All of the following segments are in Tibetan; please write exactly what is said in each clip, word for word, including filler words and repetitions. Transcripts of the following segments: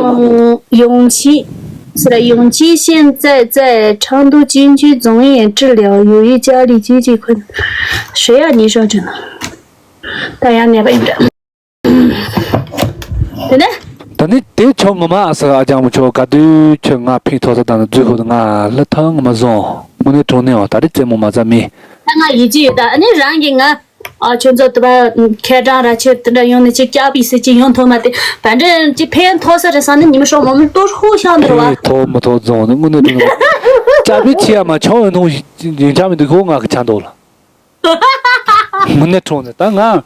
永永琪，是的，永琪现在在昌都军区总院治疗，由于家里经济困难，谁呀？你说真的？大家那个有点。对呢。 ད་ནི་དེ་ཆོ་ངོ་མ་ཨ་ས་ཨ་ཅང་མོ་ཆོ་ག་དུས་ཁྱོད་ང་ཕིང་ཐོག་ས་དང་རྫུས་ཧོ་ང་ལ་ཐང་ངོ་མ་བཟང་དངོས་གནས་དྲང་གནས་འོ་ད་རེ་རྩེད་མོ་མ་ཟ་མི། ད་ང་ཡིད་ཆེས་ཡོད་ད། ཨ་ནི་རང་གི་ང་ཨ་ཁྱོད་ཚོ་དུ་བ་ཁེ་གྲང་ར་ཆེ་དུ་འདྲ་ཡོང་ནས་ཅིག་སྐྱག་པའི་སྲིད་ཅིག་ཡོང་ཐོག་མ་དེ་བན་འདྲེ་ཅིག་ཕན་ཐོག་ས་རེད་ས་ནི་ཉི་མ་ཤོག་མོ་མོ་ལྟོ་ཧུ་ཤང་འདུར་བ། ཐོག་མི་ཐོག་བཟང་ནི་དངོས་གནས་དྲང་གནས་སྐྱག་པའི་ཆེ་ཡ་མ་ཆོག་ཡོད་ནོ་ཡིན་ཆ་མི་འདུག་ཧོ་ང་གི་ཆ་འདོག་ལ། དངོས་གནས་དྲང་གནས་ད་ང་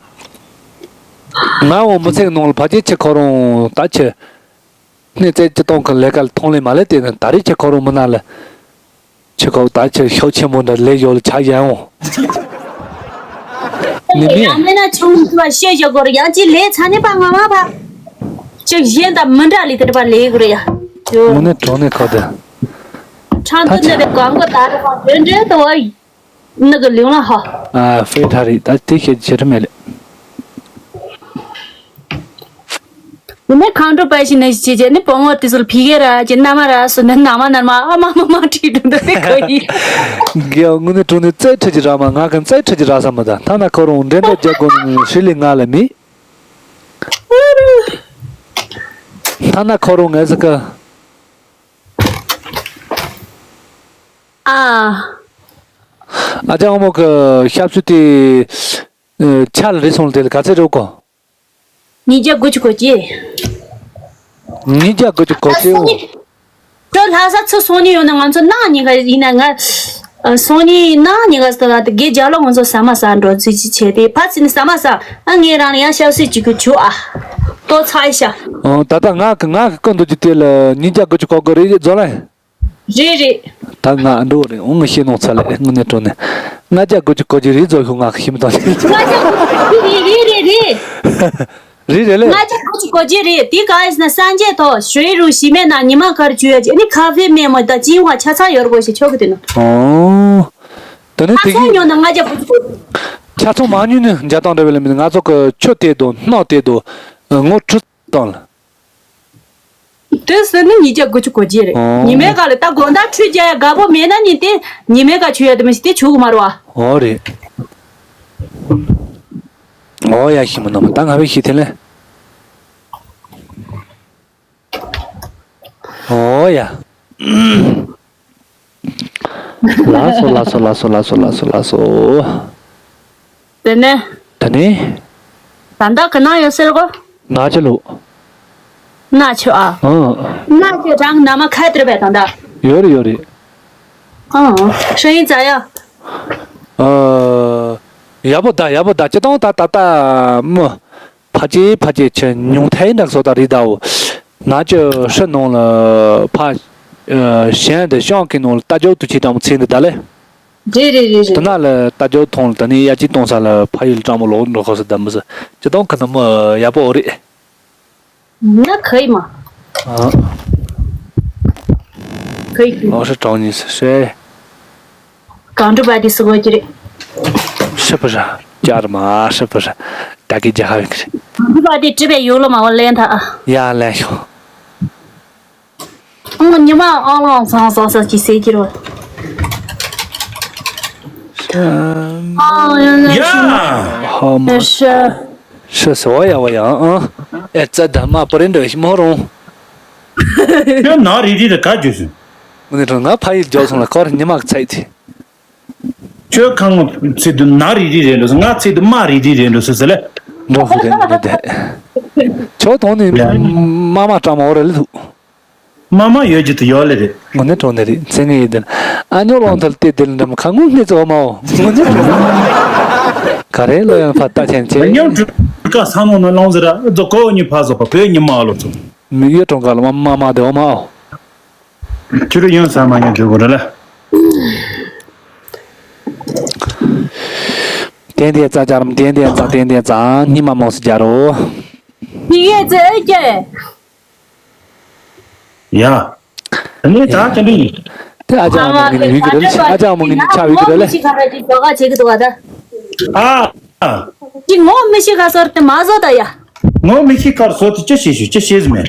ང་འོ་མི་ཚེ་གི་ནང་ལ་ཕ་ཆེ་ཆེ་ཁོ་རང་ད་ཆེ། སྣེ་ཚན་སྤྱི་སྟོང་གི་ལས་ཀ་ལ་ཐོང་ལེ་མ་ལེ་དེ་ནི་ད་རེས་ཁྱེད་ཁོ་རང་མི་ན་ལ། ཁྱེད་ཁོ་ད་ཁྱེད་ཤོག་ཆེན་མོ་འདྲ་ལས་ཡོད་ལ་ཆ་ཡན་འོང་། ནི་མི། ཡང་མིན་ན་ཆུང་དུ་བ་བཤད་བཞག་གོ་ར་ཡང་ཅི་ལས་ཚ་ནི་པ་ང་མ་པ། ཅིག་གཞན་དང་མི་འདྲ་ལི་དེ་འདྲ་པ་ལས་གོ་ར་ཡ། དངོས་གནས་དྲང་གནས་ཁོ་དེ། ཁྲང་དུ་ནི་རེ་གང་གོ་ད་རེ་པ་དོན་འདྲེ་དུ་བ། ནི་གི་ལིང་ལ་ཧ། ཨ་ཧྥེ་ཐ་རི་ད་དེ་ཤེད་ཆེ་རུ་མེད་ལེ། ཡིན་ནའི་ཁང་ཁྲོ་པ་ཞིག་ནི་ཞིག་བྱས་ནི་བུ་མོ་དེ་ཚོ་ལ་ཕི་གེ་ར་ཅི་ན་མ་ར་སུ་ནི་ན་མ་ན་མ་ཨ་མ་མ་མ་ཁྲིད་འགྲོ་འདི་དེ་གོ་ཡི། གི་ཡ་དངོས་གནས་དྲང་གནས་རྩེད་ཁྲི་ཅི་ར་མ་ང་གི་རྩེད་ཁྲི་ཅི་ར་ས་མ་ད་ཐ་ན་ཁོ་རང་འགྲན་ཟླ་རྒྱག་དགོས་ནི་ཧྲི་ལི་ང་ལ་མི། ཐ་ན་ཁོ་རང་ངལ་ས་ཀ་ཨ། ཨ་ཅག་ཨ་མོ་གི་ཞབས་ཞུ་དེ། ཨ། ཆ་ལ་རེ་སོང་ལ་དེ་ལ་ག་ཚད་རེད་གོ། ཉིས་བརྒྱ་དགུ་བཅུ་གོ་གཅིག་ཉིས་བརྒྱ་དགུ་བཅུ་གོ་གཅིག་འོ། ཁྱོད་ལྷ་ས་ཚུར་སོང་ནི་ཡོད་ན་ང་ཚོ་གནངས་ཉིན་ཀ་ཡིན་ན་ང་། ཨ། སོང་ནི་གནངས་ཉིན་ཀ་ཟེར་ན་དེ་དགེ་རྒྱ་ལོ་ང་ཚོ་ཟ་མ་ཟ་འགྲོ་ཚུལ་ཅི་བྱས་ཏེ་ཕ་ཚི་ནི་ཟ་མ་ཟ་ཨ་ངས་རང་ལ་ཡང་ཤ་སྲིད་ཅིག་གི་བྱུག་ཨ། ལྟོ་ཚ་ཡི་ཤ། ཨོ་ད་ལྟ་ང་གི་ང་གི་ཀུན་འདུག་རྒྱུ་དེ་ལ་ཉིས་བརྒྱ་དགུ་བཅུ་གོ་དགོས་རེད་རྫོ་ལ། རེད་རེད། ད་ང་འགྲོ་རེད་འོང་ངས་ཤེས་ནོ་ཚ་ལེ་དངོས་གནས་དྲང་གནས། ལྔ་བརྒྱ་དགུ་བཅུ་གོ་གཅིག་རེད་རྫོ་ཤོག་ང་ཤི་མི་དང་ལེ། ལྔ་བརྒྱ་དགུ་བཅུ་གོ་གཅིག་རེད་རེད་རེད་རེད། རེད་རེད་ལེ། ལྔ་བརྒྱ་དགུ་བཅུ་གོ་གཅིག་རེད། དེ་ག་ཡིན་ཟེར་ན་སངས་རྒྱས་ཐོག་ཞོའི་རུ་ཞི་མེད་ན་ཉི་མ་གར་བཅུ་ཡ་ཅིག་ནི་ཁ་ཧྥེ་མེད་མོ་ད་ཅིན་བ་ཆ་ཚ་ཡོར་གོ་ཞེ་ཆོག་གི་དེ་ནོ། ཨོ། ད་ནི་ཆ་དེ་ཚོང་གི་ཉོ་ན་ལྔ་བརྒྱ་དགུ་བཅུ་གོ་གཅིག་ཆ་ཚོང་མ་ཉོས་ནི་འཇའ་ཐང་འདྲ་བའི་ལ་མི་ང་ཚོ་གི་ཆུ་དེ་དོ་སྣག་དེ་དོ་ངོ་ཁྲི་བཏང་ལ། དེ་ཟེར་ནི་ཉིས་བརྒྱ་དགུ་བཅུ་གོ་གཅིག་རེད། ཨོ། ཉི་མའི་ཀ་ལ་ད་དགོང་དག་ཁྲུས་རྒྱག་ཡ་དགའ་པོ་མེད་ན་ནི་དེ་ཉི་མའི་ཀ་ཆུ་ཡ་དེ་མི་ཤི་དེ་ཆུ་གི་མ་རུ་བ། ཨོ་རེད། ཨོ་ཡ་ཤི་མ་ནོ་མ་ད་ང་བའི་ཤི་དེ་ལས། ཨོ་ཡ། ལགས་སོ་ལགས་སོ། དེ་ནས། ད་ནི། ད་ལྟ་ག་ན་ཡོད་ཟེར་གོ། ན་ཆ་ལུ། ན་ཆ་ཨ། ཨང་། ན་ཆ་རང་ན་མ་ཁ་ཏྲ་བས་ད་ད། ཡོད་རེད་ཡོད་རེད། ཨང་། ཧྲ་ཡིན་ཙ་ཡ། ཨ། ཡག་པོ་ད་ཡག་པོ་ད་ཅི་དང་ད་ད་ད་མོ། ཕ་ཅེ་ཕ་ཅེ་ཆེ་ཉུང་ཐའི་འདྲ་སོ་ད་རི་དའོ། ན་ཅི་ཧྲི་ནང་ལ་ཕ། ཨ། གཞན་དེ་ཤང་གི་ནང་ལ་ལྟ་རྒྱུ་དུ་ཆེ་དྲང་མོ་ཚིག་འདི་ད་ལེ། རེད་རེད་རེད་རེད། དེ་ན་ལ་ལྟ་རྒྱུ་ཐོང་ལ་ད་ནི་ཡ་ཅི་གཏོང་ས་ལ་ཕ་ཡུལ་དྲང་མོ་ལོག་འགྲོ་ཁོ་ས་ད་མི་ས་ཅི་དང་ཁ་ན་མོ་ཡག་པོ་རེད། ན་ཁ་ཡི་མ། ཨ། ཁ་ཡི་ཁ་ཡི། ཨོ་ཧྲི་གྲོང་ཉིས་སུ་ཧྲེ། གང་འགྲུབ་པ་དེ་སུ་གོ་གི་རེད། ཧྲི་པ་ར་ཅར་མ་ཧྲི་པ་ར་ད་གི་རྒྱ་ཧ་བི་གི་རེད། གང་འགྲུབ་པ་དེ་གྲིབ་པའི་ཡུག་ལ་མ་བ་ལེན་ཐ་ཨ། ཡ་ལེན་ཤོག་ཨོ་ཉི་མ་ཨང་ལང་སང་སང་སང་ཅི་ཟེར་གྱི་རོ། ཨ་ཡ་ཡ། ཧ་མ། ཤ། ཤ་སོ་ཡ་བ་ཡ་ཨ། ཨེ་ཙ་ད་མ་པ་རིན་འདྲ་ཞིག་མོ་རུང་། ཁྱོད་ན་རི་རི་ར་ག་རྒྱུ་སུ། ངུ་ནི་རུང་ང་ཕ་ཡི་རྒྱོ་སོང་ལ་ཁོར་ཉི་མ་གི་ཚད་དེ། ཁྱོད་ཁང་ཚིག་ཏུ་ན་རི་རི་རེད་འགྲོ་སོ་ང་ཚིག་ཏུ་མ་རི་རི་རེད་འགྲོ་སོ་ཟེར་ལེ། འགྲོ་སོ་རེད་འགྲོ་རེད། ཁྱོད་དོན་ནི་མ་མ་ཀྲང་མ་འོ་རེད་ལུ། མ་མ་ཡོད་ཀྱི་དུ་ཡོད་ལེ་རེད། ངོ་ནས་གྲོང་ནས་རེད་མཚན་ངེས་ཡིན་དེ། ཨ་ཉོ་ལོང་ཐལ་ཏེ་དེ་ལ་འདྲ་མ་ཁ་ངུ་སྣེ་ཙོ་མ་འོ་ངོ་ནས་གྲོང་ནས། ག་རེ་ལོ་ཡང་ཕ་ཏ་ཆེན་ཆེ། ཉམས་གྲུ་ཀ་ས་ནོ་ནོ་ལོང་ཟེར་ར་ཙོ་གོ་ཉི་ཕ་ཟོ་པ་བོད་ཉི་མ་ཨ་ལོ་ཙོ། མི་ཡོད་གྲོང་ག་ལ་མ་མ་མ་དེ་འོ་མ་འོ། ཁྱོད་རང་ཡོང་ས་མ་ཉོ་འཇོག་གོ་ར་ལ། ཏན་ཏན་རྩ་ཅར་མ་ཏན་ཏན་རྩ་ཏན་ཏན་རྩ་སྙིང་མ་མོ་སི་རྒྱ་རོ། ཡི་གེ་ཙེ་ཨེ་ཀྱེ། ཡ། ཨ་ནི་ད་ཅི་འདྲ་ཡིན། དེ་ཨ་ཅག་མོ་ངི་ནི་ཡུལ་གི་རེ་ལ་ཨ་ཅག་མོ་ངི་ནི་ཆ་ཡུལ་གི་རེ་ལ་ཤི། ཨ། ཅི་ངོ་མི་ཤི་ག་སོར་དེ་མ་བཟོ་ད་ཡ། ངོ་མི་ཤི་ཁར་སོ་དེ་ཅི་ཤེས་ཤུ་ཅི་ཤེས་མེད།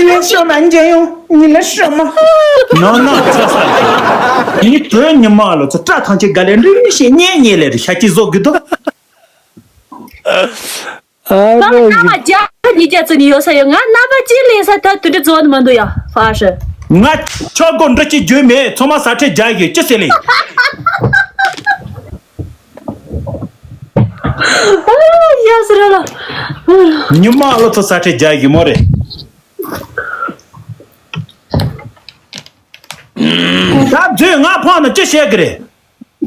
ཉི་ལ་ཤོ་མ་འཇལ་ཡོང་། ཉི་ལ་ཤོ་མ། ནོ་ནོ་ཚ་ས་ཡིན། བོད་ཉི་མ་ལོ་ཚོ་སྐྲ་ཐང་ཆད་ག་ལེ་འདྲི་ཤེས་ཉེ་ཉེ་ལེ་རི་ཤ་ཅི་བཟོ་གི་འདུག་ཨ་ང་རོ་ཡིན། རྣམ་པ་བརྒྱ་ཉིས་བརྒྱ་ཙམ་ནས་ཡོད་ས་ཡོད། ང་རྣམ་པ་གཅིག་ལེན་ས་ད་དུ་འདྲ་བཟོ་ནི་མི་འདུག་ཡ། ཧྥ་ཧྲི། ང་ཆོག་གོ་འདྲི་གཅིག་རྒྱུས་མེད། ཚང་མ་ས་ཁྲལ་རྒྱག་གི་ཅི་ཟེར་ལེ། ཡ་ཟེར་ལ། ཉི་མ་ལོ་ཚོ་ས་ཁྲལ་རྒྱག་གི་མོ་རེད། ད་བཟོས་ང་ཕང་ན་ཅི་བཤད་གི་རེད།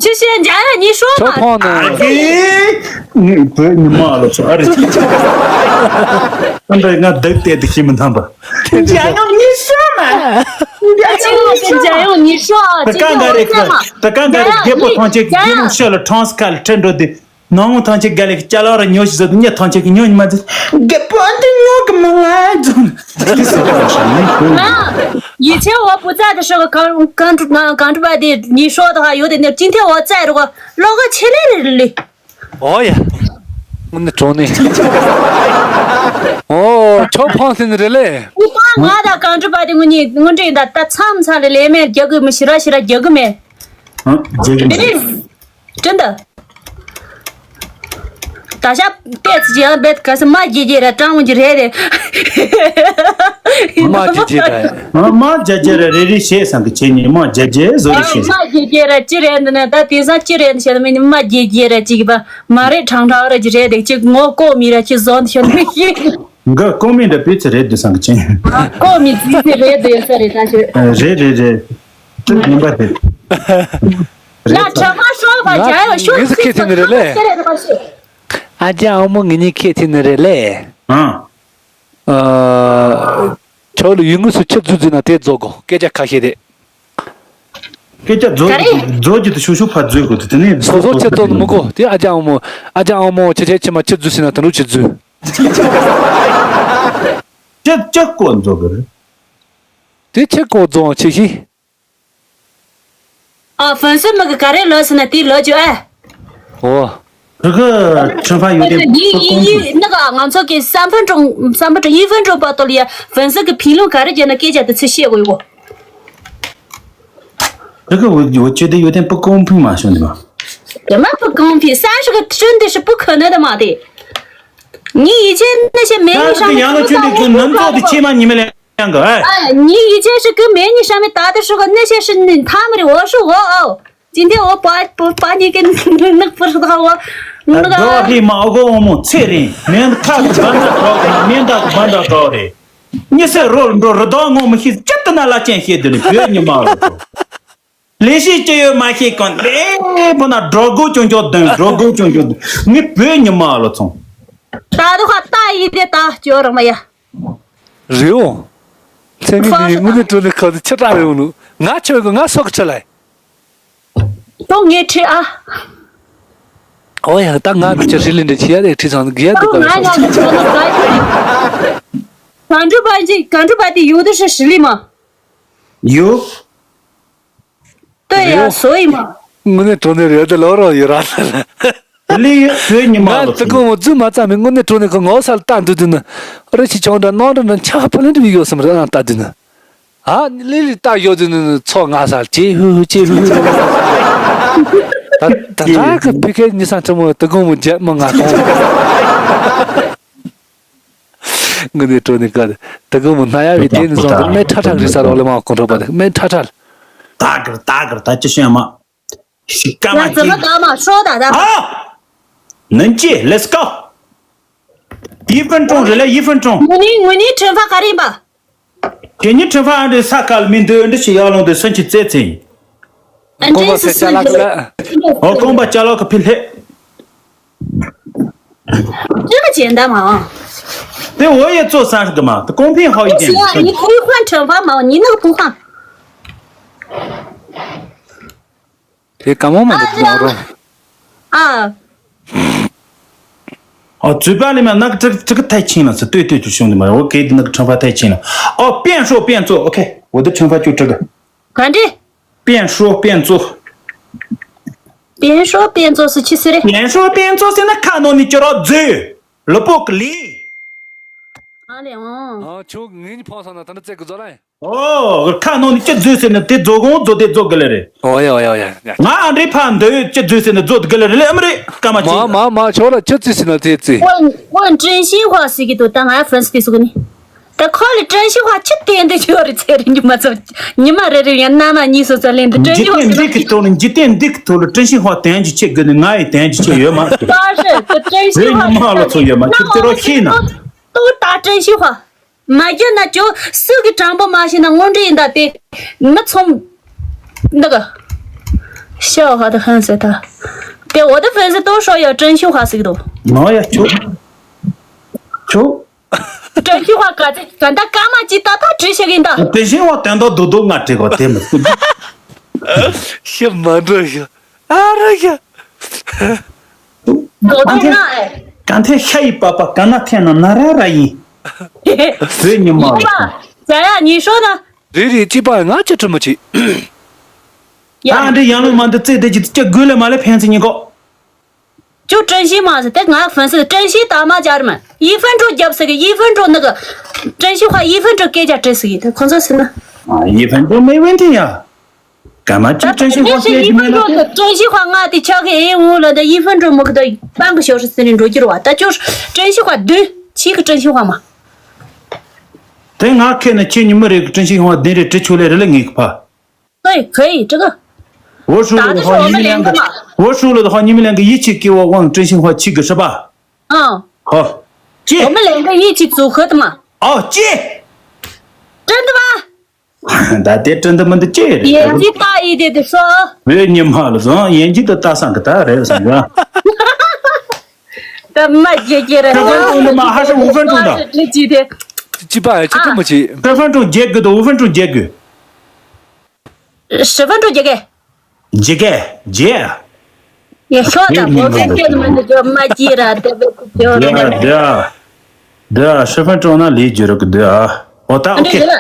ཅི་བཤད། འཇམ་དབྱངས་གཉིས་ཤོག་ཁྱོད་མ། ཕང་ན། ཨ་ཙི། ངས་བོད་ཉི་མ་ལོ་ཚོ་ཨ་རེ། ཨ་འདྲ་ང་བདག་བལྟས་དུ་ཤེས་མི་ཐམ་པ། འཇམ་དབྱངས་གཉིས་ཤོག་མ། ཨ་ཅི་ལོ་ཅི་འཇམ་དབྱངས་གཉིས་ཤོག་ཨ། ད་ཅི་གང་ག་ལོ་རེ་ཅི་མ། ད་གང་ག་རེ། རྒད་པོ་ཐང་ཆད་འཇམ་དབྱངས། ཉི་མ་ཤོ་ལ་ཁྲང་སི་ཁ་ལ་ཁྲེ་འགྲོ་དུས། ནང་མོ་ཐང་ཆད་ག་ལེ་ཅ་ལག་ར་ཉོ་ཞིག་ཟོ་དུས་ཉ་ཐང་ཆད་གི་ཉོ་ཉི་མ་ཟིག་རྒད་པོ་འདི་ཉོ་གི་མ་ང་ཚོ། ང་ཡིད་ཆེས་འོ་བུ་ཙག་དེ་ཧྲོ་གི་གང་གང་གང་གྲུ་པ་དེ་ཉི་ཤོག་དང་ཡོད་དེ་ནས་ཅིན་ཐེ་འོ་ཙག་རུ་ག་ལོག་ག་ཆེ་ལེ་ལེ་ལེ། ཨོ་ཡ། དངོས་གནས་དྲང་གནས། ཨོ་ཁྱོད་ཕང་ཟིན་རེད་ལེ། ངི་པ་ང་དང་གང་གྲུ་པ་དེ་དངོས་གནས་དངོས་འབྲེལ་ཡིན་ད། ད་མཚམས་མཚམས་ལེ་ལེ་མེད་རྒྱག་གི་མི་ཤི་ར་ཤི་ར་རྒྱག་གི་མེད། ཨ་རྒྱག་གི་མེད། དེ་ནི། དྲན་ད། ད་ཤ་པད་ཚི་ཅི་ཡང་པད་ག་ས་མ་རྒྱལ་རྒྱལ་ར་ཀྲང་མོ་ཅི་རེད་དེ། མ་རྒྱལ་རྒྱལ་ར། ཨ་མ་རྒྱལ་རྒྱལ་ར་རེ་རེ་བྱས་སང་གི་ཆེ་ཉི་མ་རྒྱལ་རྒྱལ་བཟོ་རེ་བྱས། མ་རྒྱལ་རྒྱལ་ར་ཅི་རེད་འདི་ནས་ད་དེང་སང་ཅི་རེད་འདི་བྱས་ན་མི་ཉི་མ་རྒྱལ་རྒྱལ་ར་ཅི་གི་པ་མ་རེད། ཁྲང་ཁྲང་ར་ཅི་རེད་དེ་ཅི་ངོ་ལྐོག་མི་ར་ཅི་བཟོ་འདི་བྱས་ན་མི་ཤེས། འགའ་ལྐོག་མི་འདྲ་པི་ཚི་རེད་འདི་སང་གི་ཆེ། ལྐོག་མི་ཙི་ཙི་རེད་འདི་ཡོད་ས་རེད་ད་ཅི། ཨ་རེད་རེད་རེད། དེ་ཡིན་པ་རེད། ལ་དྲ་མ་ཤོག་པ་རྒྱ་ཡོད་ཤོག་ངས་ཁྱེད་ཐེ་ནི་རེད་ལེ། ཨ་ཅག་ཨ་མོ་ངེད་གཉིས་ཁྱེད་ཐེ་ནི་རེད་ལེ། ཨ། ཨ། ཁྱོད་ལ་ཡུལ་དངོས་སུ་ཁྱི་རྫུ་རྫུ་ན་དེ་རྫོགས་གོ་སྐད་ཆ་ཁ་ཤས་དེ། སྐད་ཆ་རྫོགས་ག་རེ། རྫོགས་ཀྱི་དུ་ཤུག་ཤུག་ཕར་རྫོགས་དགོས་དུ་དེ་ནས་སོ་སོ་ཁྱི་རྫོགས་ནི་མི་གོ་དེ་ཨ་ཅག་ཨ་མོ། ཨ་ཅག་ཨ་མོ་ཁྱེད་ཁྱེད་ཁྱི་མ་ཁྱི་རྫུ་ཟིན་ན་དེ་འདྲ་ཁྱི་རྫུ། ཅི་ཅི་ཀོ་རྫོགས་གི་རེད། དེ་ཁྱི་ཀོ་རྫོགས་ཁྱི་ཤི། ཨ། ཧྥན་སི་མི་གི་ག་རེ་ལོས་ཟེར་ན་དེ་ལོས་རྒྱུ་ཨ། ཨོ། 这个吃饭有点不公平。 ཡིན་ཡིན་ནི་ག་ང་ཚོ་གི་三分钟三分钟一分钟 པ་ཏོ་ལ་ཡ་ཧྥན་སི་གི་评论ག་རེ་བརྒྱབ་ན་སྐད་ཆ་དེ་ཚོ་བཤད་དགོས་ཡོད། 这个我我觉得有点不公平嘛，兄弟们。 怎么不公平？三十个真的是不可能的嘛的。你以前那些美女上面怎么上我不管的嘛。 两个，哎。 哎，你以前是跟美女上面打的时候，那些是你他们的，我是我哦。今天我把把把你给那个不知道我那个。 རྡོ་ཧི་མ་ཨོ་གོ་ཨོ་མོ་ཚེ་རིང་མེན་ཁ་གི་བན་ད་གྲོགས་གི་མེན་ད་གི་བན་ད་གྲོགས་རེད། ཉི་ཟེར་རོལ་འགྲོ་རི་དྭགས་ངོ་མི་ཤེས་ཅི་ལྟ་ན་ལ་ཅན་ཤེས་དེ་ནི་བོད་ཉི་མ་རེད། ལས་བྱེད་ཅི་ཡོད་མ་ཤེས་གང་ལས་པོ་ན་སྒྲོ་སྒོ་ཅུང་ཅུང་ལྡོན་སྒྲོ་སྒོ་ཅུང་ཅུང་ལྡོན་ངས་བོད་ཉི་མ་ལོ་ཚོང་། ད་དུ་ཁ་ལྟ་ཡིན་དེ་ད་སྐྱོ་རང་མ་ཡ། རེའོ། ཚེ་མི་འདི་དངོས་གནས་དྲང་གནས་ཁ་དུ་ཆེ་དྲག་རེའོ་ནུ། ང་ཆོས་གི་ང་སོག་གི་ཆེ་ལ། ཏོ་ངས་ཁྲིད་ཨ། ཨོ་ཡ་ད་ང་གི་ཆེ་ཧྲི་ལི་འདྲ་ཆེ་ཡ་དེ་ཁྲིད་ཚང་གི་ཡ་དུ་ཏོ་ང་ང་གི་ཆོ་ནོ་ག་ཁྲིད། གང་འགྲུབ་པ་ཅི་གང་འགྲུབ་པ་དེ་ཡོད་དུ་ཧྲི་ཧྲི་ལི་མ། ཡོད། ལྟོས་ཡ་བཟོ་ཡི་མ། དངོས་གནས་དྲང་གནས་རེད་དེ་ལོ་རོ་ཡོད་ར་ལ། དེ་ལས་བོད་ཉི་མ་ང་ལོ་དེ་ཚོ་གོང་མོ་རྫུན་མ་རྩ་མེད་དངོས་གནས་དྲང་གནས་ཁོ་ངོ་ས་ལ་ལྟ་འདུག་དུས་ནི། རི་ཆི་ཆང་འདྲ་གནམ་འདྲ་འདྲ་འཁྱག་ཕ་ལེན་དུ་ཡོད་སམ་རེད་ཨང་ལྟ་དུས་ནི། ཨ་ནི་ལི་ལི་ལྟ་ཡོད་དུས་ནི་ཚོ་ང་ས་ལ་ཅི་ཧུ་ཧུ་ཅི་ཧུ་ཧུ། ད་ད་ད་གི་ཕི་ཁེ་ཉི་སང་ཆུ་མོ་དེ་གོང་མོ་རྒྱལ་མོ་ང་གོང་། དངོས་གནས་དྲང་གནས་ཀ་དེ་གོང་མོ་སྣ་ཡ་བའི་དེ་ནི་བཟང་དེ་སྨད་ཁྲ་ཁྲ་རི་ས་རོགས་ལས་མ་གོང་གྲོགས་པ་དེ་སྨད་ཁྲ་ཁྲ། ད་གར་ད་གར་ད་ཅི་ཤེས་མ། ཤི་ཀ་མ་ཡང་ཙི་ཅི། མ་ད་མ་ཧྲོ་ད་ད། ཨ། ནན་ཅི། Let's go. 一分钟རེད་ལ་一分钟། ངུ་ནི་ངུ་ནི་ཁྲིམས་ཕ་ག་རེ་ཡིན་པ། དེ་ནི་ཁྲིམས་ཕ་ཨ་འདྲེ་ས་ཀལ་མི་འདོད་འདྲི་ཞིག་ཡག་ལོང་དུ་སུན་གྱི་རྩེ་ཚེ་ཡིན། ཨ་འདྲེ་སུ་སུ་ཅ་ལག་ལ། ཨོ་རྐང་པ་ཅ་ལག་གི་ཕི་ལྷེ། 这么简单嘛啊。 དེ་འོ་ཡེ་ཙོ་སང་གི་མ་དེ་གོང་འཕེལ་ཧའོ་ཡི་ཅན། 你可以换惩罚嘛，你那个不换。 དེ་ག་མོ་མ་འདུག་ལོང་རོ། ཨ། ཨོ་ཙུ་པ་ལི་མ་ནག་ཙི་ཙི་གི་ཐའི་ཆིན་ལ་ཙི་ཏོས་ཏོས་ཏོས་ཤོང་དུ་མ་རེད། ཨོ་ཁེ་དེ་ནག་ཁྲང་ཕ་ཐའི་ཆིན་ལ། ཨོ་པེན་ཧྲོ་པེན་ཙོ། ཨོ་ཁེ་འོ་དེ་ཁྲང་ཕ་ཅུ་ཀྲི་གི། ག་འདྲི། པེན་ཧྲོ་པེན་ཙོ། པེན་ཧྲོ་པེན་ཙོ་སི་ཆི་སི་རེ། པེན་ཧྲོ་པེན་ཙོ་སི་ན་ཁ་ནོ་ནི་ཅི་རོ་ཛི། ལོ་པོ་གི་ལི། ཨ་ལེ་ཨང་། ཨ་ཁྱོད་ངེད་གཉིས་ཕོག་སོང་ན་ད་ནི་རྩེ་གི་ཛོ་ལ། ཨོ། ཁ་ནང་ནས་ཅི་བཟོས་ཟེར་ན་དེ་བཟོ་གང་བཟོ་དེ་བཟོ་དགོས་ལེ་རེད། ཨོ་ཡ་ཨོ་ཡ་ཨོ་ཡ། ང་ཨ་འདྲའི་ཕ་འདོད་ཅི་བཟོས་ཟེར་ན་བཟོ་དགོས་ལེ་རེད་ལེ་ཨ་མ་རེད་སྐར་མ་མ་ཅིག་མ་མ་ཆོག་ལ་ཅི་བཟོས་ཟེར་ན་དེ་བཟོས། ཨོ་ཨོ་ཀྲེན་ཤིན་ཧྭ་ཟེར་གི་འདུག་ད་ང་ཧྥན་སི་དེ་སུ་གི་ནི། ད་ཁོ་ལ་ཀྲེན་ཤིན་ཧྭ་ཆི་དེ་འདི་ཆོ་རེད་ཚེ་རིང་གི་མ་ཚོ། ཉི་མ་རེ་རེ་ཡང་མནའ་མ་གཉིས་སོ་སོ་ལེན་འདི་ཀྲེན་ཤིན་ཧྭ་འཇིག་རྟེན་འདི་གི་ཐོག་ལ་འཇིག་རྟེན་འདི་གི་ཐོག་ལ་ཀྲེན་ཤིན་ཧྭ་དོན་གྱི་ཆེད་དགོས་ནི་ང་ཡི་དོན་གྱི་ཆེད་ཡོད་མ་རེད། ད་རེད་དེ་ཀྲེན་ཤིན་ཧྭ་ཉི་མ་ལོ་ཚོ་ཡོད་མ་ཁྱོད་ཚོ་རོགས་ཤེས་ན། ཏུ་ད་ཀྲེན་ཤིན་ཧྭ། མ་རྒྱུ་ན་ཅོ་སུ་གི་དྲང་པོ་མ་ཤེས་ན་དངོས་འབྲེལ་ཡིན་ད་དེ། མི་ཚོམ། འདི་ག་ཤ་ཧ་ད་ཧན་ཟེར་ད། དེ་འོ་ད་ཧྥན་སི་ཏོ་ཧྲོ་ཡ་ཀྲེན་ཤིན་ཧྭ་ཟེར་གི་འདུག་མ་ཡ་ཁྱོད། ཁྱོད། ཀྲེན་ཤིན་ཧྭ་ག་ཚེ་ག་འདའ་ཀ་མ་ཅི་ཏག་ཏག་བྲིས་ཤེས་གི་འདའ། དེ་བཞིན་བ་དོན་དག་རྡོག་རྡོག་ང་བྲིས་གོ་དེ་མི་སྲིད། ཤི་མ་འགྲོ་ཤི། ཨ་ར་ཤི། རྡོག་རྡོག་ང་ཨེ། ག་འཐེན་ཤ་ཡི་པ་པ་ག་ན་འཐེན་ན་ན་ར་ར་ཡིན། བོད་ཉི་མ་ཡིན་པ། ཟ་ཡ་ཉི་ཤོ་ན། རེད་རེད་ཅི་པ་ང་ཅི་ཁྲི་མ་ཅི། ཡ། ད་འདྲི་ཡང་ལོ་མ་འདི་རྩེ་དེ་ཅི་ཅི་དགོས་ལེ་མ་ལེ་ཕན་ཚུན་ཉི་གོ། ཅུ་ཀྲེན་ཤིན་མ་ཟེར་དེ་ང་ཧྥན་སི་ཀྲེན་ཤིན་ད་མ་ཅར་མ། ཡི་ཧྥན་ཀྲོ་རྒྱབ་ཟེར་གི་ཡི་ཧྥན་ཀྲོ་ནི་གི། ཀྲེན་ཤིན་ཧྭ་ཡི་ཧྥན་ཀྲོ་སྐད་ཆ་དྲིས་ཟེར་གི་དེ་ཁོང་ཚོ་ཟེར་ན། ཨ་ཡི་ཧྥན་ཀྲོ་མེ་ཝེན་ཐི་ཡ། ག་མ་ཅི་ཀྲེན་ཤིན་ཧྭ་སྐད་ཅི་མེ་ན། ཀྲེན་ཤིན་ཧྭ་ང་དེ་ཆག་གི་ཨེ་འུ་ལ་ད་ཡི་ཧྥན་ཀྲོ་མོ་གི་ད་པང་གི་ཞོར་ཟེར་ནས་འགྲོ་རྒྱུ་ར་བ་ད་ཅུ་ཀྲེན་ཤིན་ཧྭ་བདུན་ཕྱི་གི་ཀྲེན་ཤིན་ཧྭ་མ། དེ་ང་ཁེ་ན་ཁྱེད་ཉི་མ་རེ་གི་ཀྲེན་ཤིན་ཧྭ་བདུན་རེ་དྲི་ཆུ་ལེ་རེ་ལེ་ངེས་གི་ཕ། 可以，可以，这个。 我输了的话，你们两个，我输了的话，你们两个一起给我往真心话七个是吧？嗯。好，借。我们两个一起组合的嘛。哦，借。真的吗？ ད་དེ་真的吗？ 的借的。 演技大一点的说。 བོད་ཉི་མ་ལ་བཟང་演技都搭上个大人是吧？ ད་མ་བརྗེད་རྒྱུ་རེད། 十分钟的吗？还是五分钟的？ 这几天。 ཅི་པ་ཅི་ཀྲུང་མ་ཅི། 十分钟结束的，五分钟结束。 十分钟结束。 结束，结束。 ཡ་ཤོག་ད་བོད་སྐད་སྐད་མི་འདུག་མ་ཅི་ར་དེ་བོད་སྐད་སྐད། 对啊，对啊，对啊，十分钟那里就这个对啊。哦，ད་ཨ་ནི་OK。 ཡོད།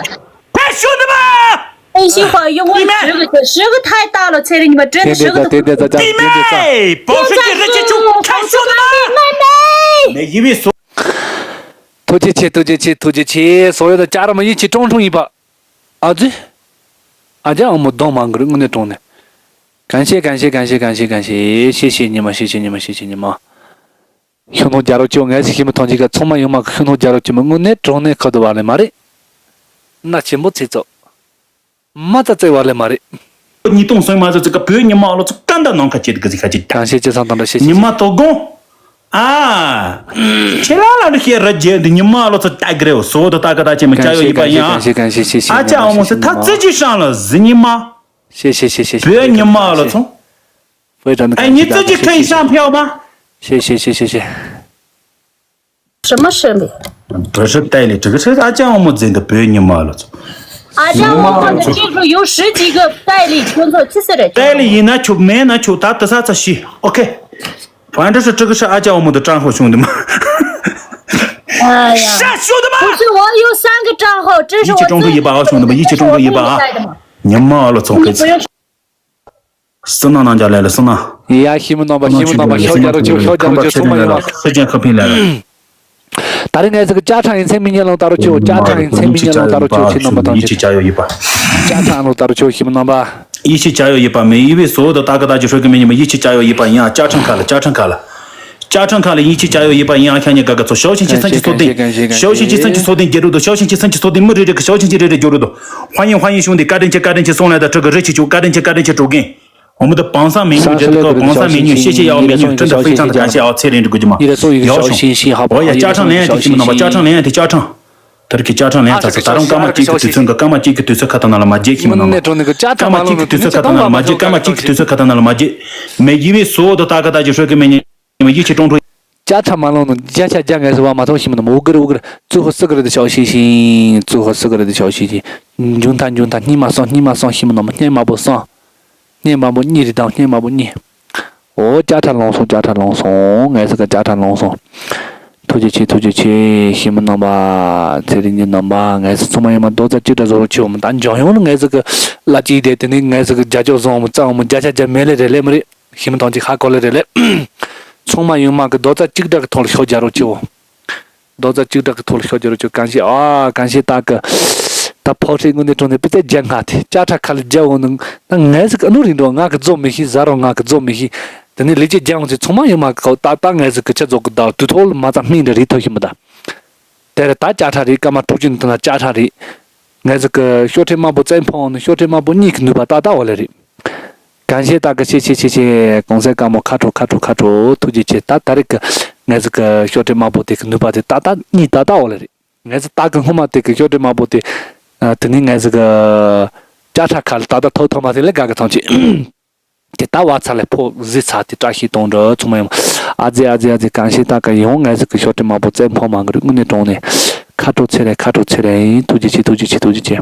快速的吧！ ཀྲེན་ཤིན་ཧྭ་ཡོང་བ་ཞུ་གི་ཞུ་གི་ཐའི་ཏ་ལོ་ཚེ་རིང་ཉི་མ་ཀྲེན་ཞུ་གི་འདུག 弟妹，保持你热情就快速的吧。 没因为所 ཐུགས་རྗེ་ཆེ། ཐུགས་རྗེ་ཆེ། ཐུགས་རྗེ་ཆེ། 所有的家人们一起种种一把。 ཨ་ཙི། ཨ་ཅག་ཨ་མོ་གདོང་མ་འགུར་དངོས་གནས་དྲང་གནས། 感谢感谢感谢感谢感谢，谢谢你们，谢谢你们，谢谢你们。 ཤུགས་སྣོན་རྒྱག་རོགས་བྱོས། ངས་ཞིག་ཤི་མི་ཐོང་ཅིག་ག་ཚང་མ་ཡོང་མ་གི་ཤུགས་སྣོན་རྒྱག་རོགས་བྱོས་མི་དངོས་གནས་དྲང་གནས་ཁ་བརྡ་བ་ལེ་མ་རེད། མནའ་ཆེན་པོ་ཚེ་ཚོ། མ་རྩ་རྩེ་བ་ལེ་མ་རེད། ཉིས་སྟོང་སོང་མ་ཚོ་ཚིག་ག་བོད་ཉི་མ་ལོ་ཚོ་ཀ་འདའ་ནང་ཁ་ཆེད་གི་ཟིག་ཁ་ཆེད། 感谢介绍当中谢谢 ཉི་མ་དོ་དགོང་། ཨ། ཁྱེད་རང་ལ་འདི་ཤེས་ར་རྒྱལ་འདི་ཉི་མ་ལོ་ཚོ་ལྟ་གི་རེད། བཟོ་དོ་ལྟ་གི་ད་ཆེ་མི་ཅ་ཡོ་ཡི་པ་ཡིན་ཨ། 感谢感谢感谢谢谢谢 ཨ་ཅག་འོ་མོ་སི་ད་ཙི་ཅི་ཧྲང་ལ་ཟི་ཉི་མ། 谢谢谢谢谢谢 བོད་ཉི་མ་ལོ་ཚོ། 非常的感谢 ཨ་ཉི་ཙི་ཅི་ཁ་ཡི་ཧྲང་ཕེའོ་མ། 谢谢谢谢谢谢。 什么事呢？ 不是代理，这个是阿江我们这个白人嘛了。 ཨ་ཅག་འོ་མོ་ཚོ་ཁྱེད་ཚོ་有十几个代理工作去世的。 代理 ཡིན་ན་ཆོག་མེད་ན་ཆོག་ད་དེ་ས་ཚ་ཤི། OK。 反正是这个是阿江我们的账号兄弟们。 哎呀， 是兄弟们。 不是，我有三个账号，这是我自己。 一起中途一把啊，兄弟们，一起中途一把啊。 ཉི་མ་ཨ་ལོ་ཚོང་ཁེ་ཚེ། 是那那家来了，是那。 ཡ་ཤི་མི་རྣམ་པ་ཤི་མི་རྣམ་པ་ཤོག་རྒྱག་རོགས་བྱོས། ཤོག་རྒྱག་རོགས་བྱོས། ཚང་མ་ཡོང་བ། 时间可以来了。 ད་རེས་ངས་ཟིག་ཅ་ཁྲ་ཡིན་ཚེ་མི་ཉན་ལོང་ད་རོགས་བྱོས། ཅ་ཁྲ་ཡིན་ཚེ་མི་ཉན་ལོང་ད་རོགས་བྱོས། ཁྱེད་རྣམ་པ་དང་ཁྱེད། 一起加油一把。 ཅ་ཁྲ་ལོང་ད་རོགས་བྱོས། ཤི་མི་རྣམ་པ། 一起加油一把，每一位所有的大哥大姐帅哥美女们，一起加油一把，一样加成卡了，加成卡了。 ཅ་ཁྲ་ཁ་ལ་ཡིན་ཅི་ཅ་ཡོ་ཡིན་པ་ཡིན་ཨ་ཁྱ་ཉེ་ག་ག་ཚོ་ཤའོ་ཞིང་ཆི་སན་ཅི་སོ་ཏིང་། ཤའོ་ཞིང་ཆི་སན་ཅི་སོ་ཏིང་རྒྱལ་རུ་དོ། ཤའོ་ཞིང་ཆི་སན་ཅི་སོ་ཏིང་མི་རེ་རེ་གི་ཤའོ་ཞིང་ཆི་རེ་རེ་རྒྱུ་རུ་དོ། 欢迎欢迎兄弟， བཀའ་དྲིན་ཆེ། བཀའ་དྲིན་ཆེ། སོང་ལ་ད་ཁྲི་གི་རི་ཆི་ཆུ་བཀའ་དྲིན་ཆེ། བཀའ་དྲིན་ཆེ། 祝贺。 我们的榜上美女，这个榜上美女，谢谢要美女，真的非常的感谢啊，蔡琳这个就嘛。 ཡོད་ཤོང་། 我要加上卡了，加上卡了。 每一位所有的大哥大姐帅哥美女， ཅ་ཁྲ་མ་ལོང་ནོ་བརྒྱ་ཆ་བརྒྱ་ངལ་གསོ་བ་མ་ཐོག་ཤི་མི་ནོ་མོ་གི་རུ་གི་རུ། ཙུ་ཧོ་སི་གི་རུ་དི་ཤའོ་ཤིང་ཤིང་། ཙུ་ཧོ་སི་གི་རུ་དི་ཤའོ་ཤིང་ཤིང་། འཇུ་མཐའ་འཇུ་མཐའ། སྙིང་མ་སོང་། སྙིང་མ་སོང་། ཤི་མི་ནོ་མོ་སྙིང་མ་བོ་སོང་། སྙིང་མ་བོ་གཉིས་རི་དང་། སྙིང་མ་བོ་གཉིས། ཨོ་ཅ་ཁྲ་ལོང་སོང་། ཅ་ཁྲ་ལོང་སོང་། ངལ་གསོ་གི་ཅ་ཁྲ་ལོང་སོང་། ཐུགས་རྗེ་ཆེ། ཐུགས་རྗེ་ཆེ། ཤི་མི་རྣམ་པ། ཚེ་རིང་གི་རྣམ་པ། ངལ་གསོ་ཚང་མ་ཡོད་མ་རྡོག་རྩ་གཅིག་སྒྲ་བཟོ་རོགས་ཆེ་འོ་མ་ད་འཇོན་ཡོང་ལ་ངལ་གསོ་གི་ལ་གཅིག་དེ་དེ་ནི་ངལ་གསོ་གི་རྒྱ་ཅོག་བཟང་འོ་མ་རྩ་འོ་མ་བརྒྱ་ཆ་བརྒྱ་མེད་ལེ་རེད་ལེ་མི་རེད། ཤི་མི་ཐང་ཅིག་ཧ་གོ་ལེ་རེད་ལེ། ཚང་མ་ཡོང་མ་གི་རྡོག་རྩ་གཅིག་སྒྲ་གི་ཐོག་ལ་ཤོག་རྒྱ་རོགས་ཆེའོ། རྡོག་རྩ་གཅིག་སྒྲ་གི་ཐོག་ལ་ཤོག་རྒྱ་རོགས་ཆེའོ། 感谢 ཨ། 感谢 ད་གི། ད་ཕོག་ཁྲིད་དངོས་གནས་དྲང་གནས་དཔེ་ཚད་རྒྱ་སྔ་དེ་ཅ་ཁྲ་ཁ་ལ་རྒྱ་འོང་ནི་ན་ངས་ཟིག་ཨ་ནུ་རིང་འགྲོ་ང་གི་རྫོགས་མི་ཤེས་ཟ་རོ་ང་གི་རྫོགས་མི་ཤེས། དེ་ནས་ལས་ཀྱི་རྒྱ་འོང་ཚེ་ཚང་མ་ཡོང་མ་གི་ད་ད་ངས་ཟིག་གི་ཆ་རྫོགས་གི་ད་དུས་ཐོག་ལ་མ་རྩ་སྨིན་འདྲ་རེད་ཐོ་ཤི་མི་ད། དེར་ད་ཅ་ཁྲ་རེད་སྐར་མ་དྲུག་ཅུ་ནི་ད་ན་ཅ་ཁྲ་རེད། ངས་ཟིག་གི་ཤོག་ཁྲེ་དམར་པོ་བཙན་ཕོང་ནི་ཤོག་ཁྲེ་དམར་པོ་གཉིས་ཀྱི་ནུས་པ་ད་ད་འོ་ལེ་རེད། གང་ཤེས་ད་གི་ཤེས་ཤེས་ཤེས་ཤེས་གོང་གསལ་དཀར་མོ་ཁ་དྲོ་ཁ་དྲོ་ཁ་དྲོ་ཐུགས་རྗེ་ཆེ། ད་ད་རེས་གི་ངས་ཟིག་གི་ཤོག་ཁྲེ་དམར་པོ་དེ་གི་ནུས་པ་དེ་ད་ད་གཉིས་ད་ད་འོ་ལེ་རེད། ངས་ཟིག་ད་གི་སྔོན་མ་དེ་གི་ཤོག་ཁྲེ་དམར་པོ་དེ་དེ་ནས་ངས་ཟིག་གི་ཅ་ཁྲ་ཁ་ལ་ད་ད་ཐོག་ཐོག་མ་དེ་ལས་དགའ་གི་ཐང་ཆེ། དེ་ལྟ་བ་ཚ་ལས་ཕོག་གཟི་ཚ་དེ་བཀྲ་ཤིས་གཏོང་འདྲ་ཚང་མ་ཡོང་། ཨ་ཙི་ཨ་ཙི་ཨ་ཙི་གང་ཤེས་ད་ག་ཡོང་ངས་ཟིག་གི་ཤོག་ཁྲེ་དམར་པོ་བཙན་ཕོག་མ་གི་རེད་དངོས་གནས་དྲང་གནས། ཁ་དྲོ་ཚེ་རེད་ཁ་དྲོ་ཚེ་རེད་ཐུགས་རྗེ་ཆེ་ཐུགས་རྗེ་ཆེ་ཐུགས་རྗེ་ཆེ།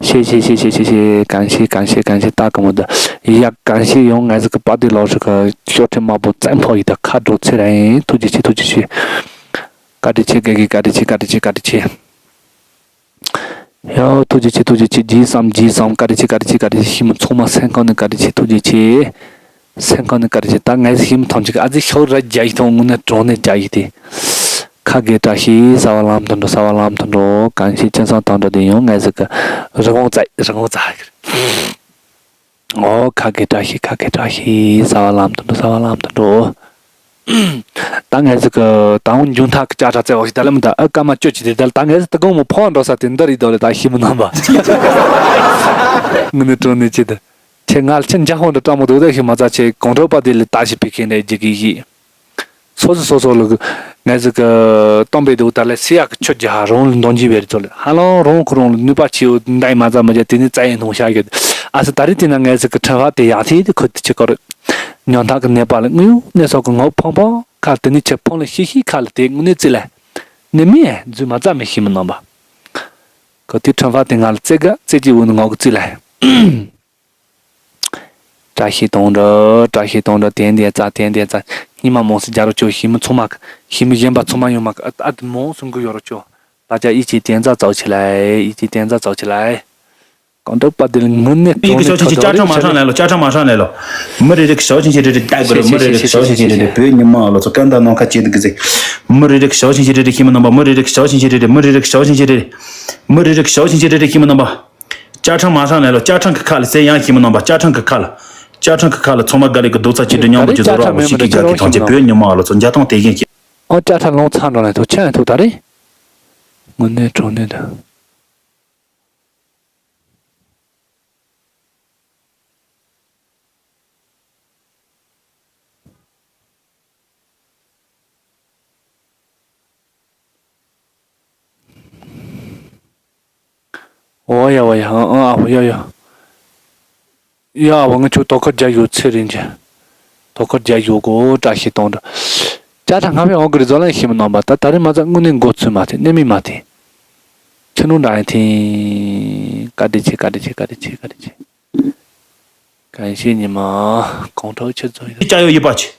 ཤེས་ཤེས་ཤེས་ཤེས་ཤེས་ཤེས་གང་ཤེས་གང་ཤེས་གང་ཤེས་ད་ག་མོ་ད། ཡ་གང་ཤེས་ཡོང་ངས་ཟིག་གི་པ་དེ་ལོག་ཤོག་གི་ཤོག་ཁྲེ་དམར་པོ་བཙན་ཕོག་ཡི་ད་ཁ་དྲོ་ཚེ་རེད་ཐུགས་རྗེ་ཆེ་ཐུགས་རྗེ་ཆེ། བཀའ་དྲིན་ཆེ་བཀའ་དྲིན་ཆེ་བཀའ་དྲིན་ཆེ་བཀའ་དྲིན་ཆེ། ཡ་ཐུགས་རྗེ་ཆེ་ཐུགས་རྗེ་ཆེ་རྗེས་སམ་རྗེས་སམ་བཀའ་དྲིན་ཆེ་བཀའ་དྲིན་ཆེ་བཀའ་དྲིན་ཆེ་ཤི་མི་ཚང་མ་སེམས་ཁང་ནས་བཀའ་དྲིན་ཆེ་ཐུགས་རྗེ་ཆེ། སེམས་ཁང་ནས་བཀའ་དྲིན་ཆེ་ད་ངས་ཤི་མི་ཐང་ཅིག་ཨ་ཙི་ཤོག་ར་རྒྱ་ཡི་ཐང་དངོས་གནས་དྲང་གནས་རྒྱ་ཡི་དེ། ཁ་དགེ་བཀྲ་ཤིས་གསལ་བ་ལམ་དུ་འགྲོ་གསལ་བ་ལམ་དུ་འགྲོ་གང་ཤེས་ཅན་སང་དང་འགྲོ་དེ་ཡོང་ངས་ཟིག་གི་རི་བོང་ཙའི་རི་བོང་ཙ་གི། ཨོ་ཁ་དགེ་བཀྲ་ཤིས་ཁ་དགེ་བཀྲ་ཤིས་གསལ་བ་ལམ་དུ་འགྲོ་གསལ་བ་ལམ་དུ་འགྲོ། ད་ངས་ཟིག་གི་ད་འོང་མཇུག་མཐའ་གི་ཅ་ཁྲ་བཙལ་བ་ཞིག་ད་ལམ་ད་ཨ་སྐར་མ་བཅུ་གཅིག་དེ་ད་ད་ངས་ཟིག་ད་དགོང་མོ་ཕོག་འགྲོ་ས་དེ་འདི་རེད་དོ་ལེ་ད་ཤི་མི་རྣམ་པ། ངུ་ནི་དྲོ་ནི་ཅི་ད། ཁྱེད་ང་ལ་ཁྱེད་འཇའ་ཧོང་འདྲ་སྤྲང་མོ་འདུག་ད་ཤི་མ་ཚ་ཁྱེད་གོང་ཁྲོ་པ་དེ་ལ་ད་ཤི་ཕི་ཁེ་འདྲ་ཇི་གི་ཡི། སོ་སོ་སོ་སོ་ལ་ངས་ཟིག་གི་སྟོན་པའི་འདུག་ད་ལ་སི་ཡག་གི་ཆོས་རྒྱ་ཧ་རང་ལ་འདོན་གྱི་བེར་ཚོ་ལ་ཧ་ལང་རང་ཁོ་རང་ལ་ནུས་པ་ཆེའོ་འདའི་མ་ཙམ་མ་བྱས་དེ་ནི་རྩ་ཡི་སྣང་ཤ་གི་ཨ་སི་ད་རི་དེ་ན་ངས་ཟིག་གི་ཁྲ་བ་དེ་ཡག་ཐེ་དེ་ཁོ་དེ་ཆི་ཀོ་རི་ཉོན་ཐག་གི་ནད་པ་ལ་དངུལ་གནས་སོགས་གི་ངོ་ཕོང་ཕོང་ཁ་དེ་ནི་ཆེ་ཕོང་ལ་ཤི་ཤི་ཁ་ལ་དེ་དངུལ་ནི་རྩི་ལ་ནི་མི་རྫུན་མ་ཙམ་མི་ཤི་མི་ནང་པ་ཁོ་དེ་ཁྲ་བ་དེ་ང་ལ་རྩི་ག་རྩི་ཅི་འུ་ནི་ངོ་གི་རྩི་ལ། བཀྲ་ཤིས་གཏོང་འདྲ་བཀྲ་ཤིས་གཏོང་འདྲ་དེ་འདི་ཙ་དེ་འདི་ཙ་སྙིང་མ་མོང་སི་རྒྱ་རོ་ཅོ་ཤི་མི་ཚང་མ་ཤི་མི་གཞན་པ་ཚང་མ་ཡོང་མ་ཨ་ཨ་དི་མོང་སུ་འགུ་ཡོ་རོ་ཅོ་ད་ཅ་ཨི་ཅི་དེ་ཙ་ཙའོ་ཆི་ལ་ཨི་ཅི་དེ་ཙ་ཙའོ་ཆི་ལ་གང་འདྲ་པ་དེ་ལ་ངུ་ནས་ཡིག་གི་ཤོག་ཆེན་ཆེ་ཅ་ཁྲ་མ་ཧྲང་ལེ་ལོ་ཅ་ཁྲ་མ་ཧྲང་ལེ་ལོ། མི་རེ་རེ་གི་ཤོག་ཆེན་ཆེ་རེ་རེ་ཏག་གི་རེ་མི་རེ་རེ་གི་ཤོག་ཆེན་ཆེ་རེ་རེ་བོད་ཉི་མ་ལོ་ཚོ་ཀན་ད་ནང་ཁ་ཅེ་དི་གི་ཟེ། མི་རེ་རེ་གི་ཤོག་ཆེན་ཆེ་རེ་རེ་ཤི་མི་ནང་པ་མི་རེ་རེ་གི་ཤོག་ཆེན་ཆེ་རེ་རེ་མི་རེ་རེ་གི་ཤོག་ཆེན་ཆེ་རེ་རེ་ཤི་མི་ནང་པ། ཅ་ཁྲ་མ་ཧྲང་ལེ་ལོ་ཅ་ཁྲ་གི་ཁ་ལ་ཟེ་ཡང་ཤི་མི་ནང་པ་ཅ་ཁྲ་གི་ཁ་ལ། ཅ་ཁྲ་གི་ཁ་ལ་ཚང་མ་དགའ་ལེ་གི་རྡོག་རྩ་གཅིག་སྒྲིལ་མཉམ་པོ་ཅི་བཟོ་ར་བ་ཞིག་གི་དགའ་གི་ཐང་ཆེ་བོད་ཉི་མ་ལོ་ཚོ་འཇའ་ཐང་དེ་བཞིན་གྱི། ཨོ་ཅ་ཁྲ་ལོང་ཚ་འགྲོ་ལེ་ཐུག་ཆ་ཐུག་ད་རེ། དངོས་གནས་དྲང་གནས་ད། འོ་ཡ་འོ་ཡ་ཨ་ཨ་ཨ་བོ་ཡ་ཡ། ཡ་འོ་ང་ཆུ་དོ་ཁུར་རྒྱ་ཡོད་ཚེ་རིང་ཅན། དོ་ཁུར་རྒྱ་ཡོད་གོ་བཀྲ་ཤིས་གཏོང་འདྲ། ཅ་ཁྲ་སྔ་བའི་འོང་གི་རི་ཛོ་ལན་ཤི་མི་ནང་པ་ད་ད་རེས་མ་ཚ་དངོས་གནས་འགོ་ཚུལ་མ་ཐེ་གནས་མི་མ་ཐེ། ཁྱི་ནུ་འདྲ་ཡིན་ཐེ། བཀའ་དྲིན་ཆེ་བཀའ་དྲིན་ཆེ་བཀའ་དྲིན་ཆེ་བཀའ་དྲིན་ཆེ། གང་ཤེས་ཉི་མ། གོང་ཁྲོ་ཆེ་ཚོ་ཡོད། ཅ་ཡོ་ཡི་པ་ཆེ།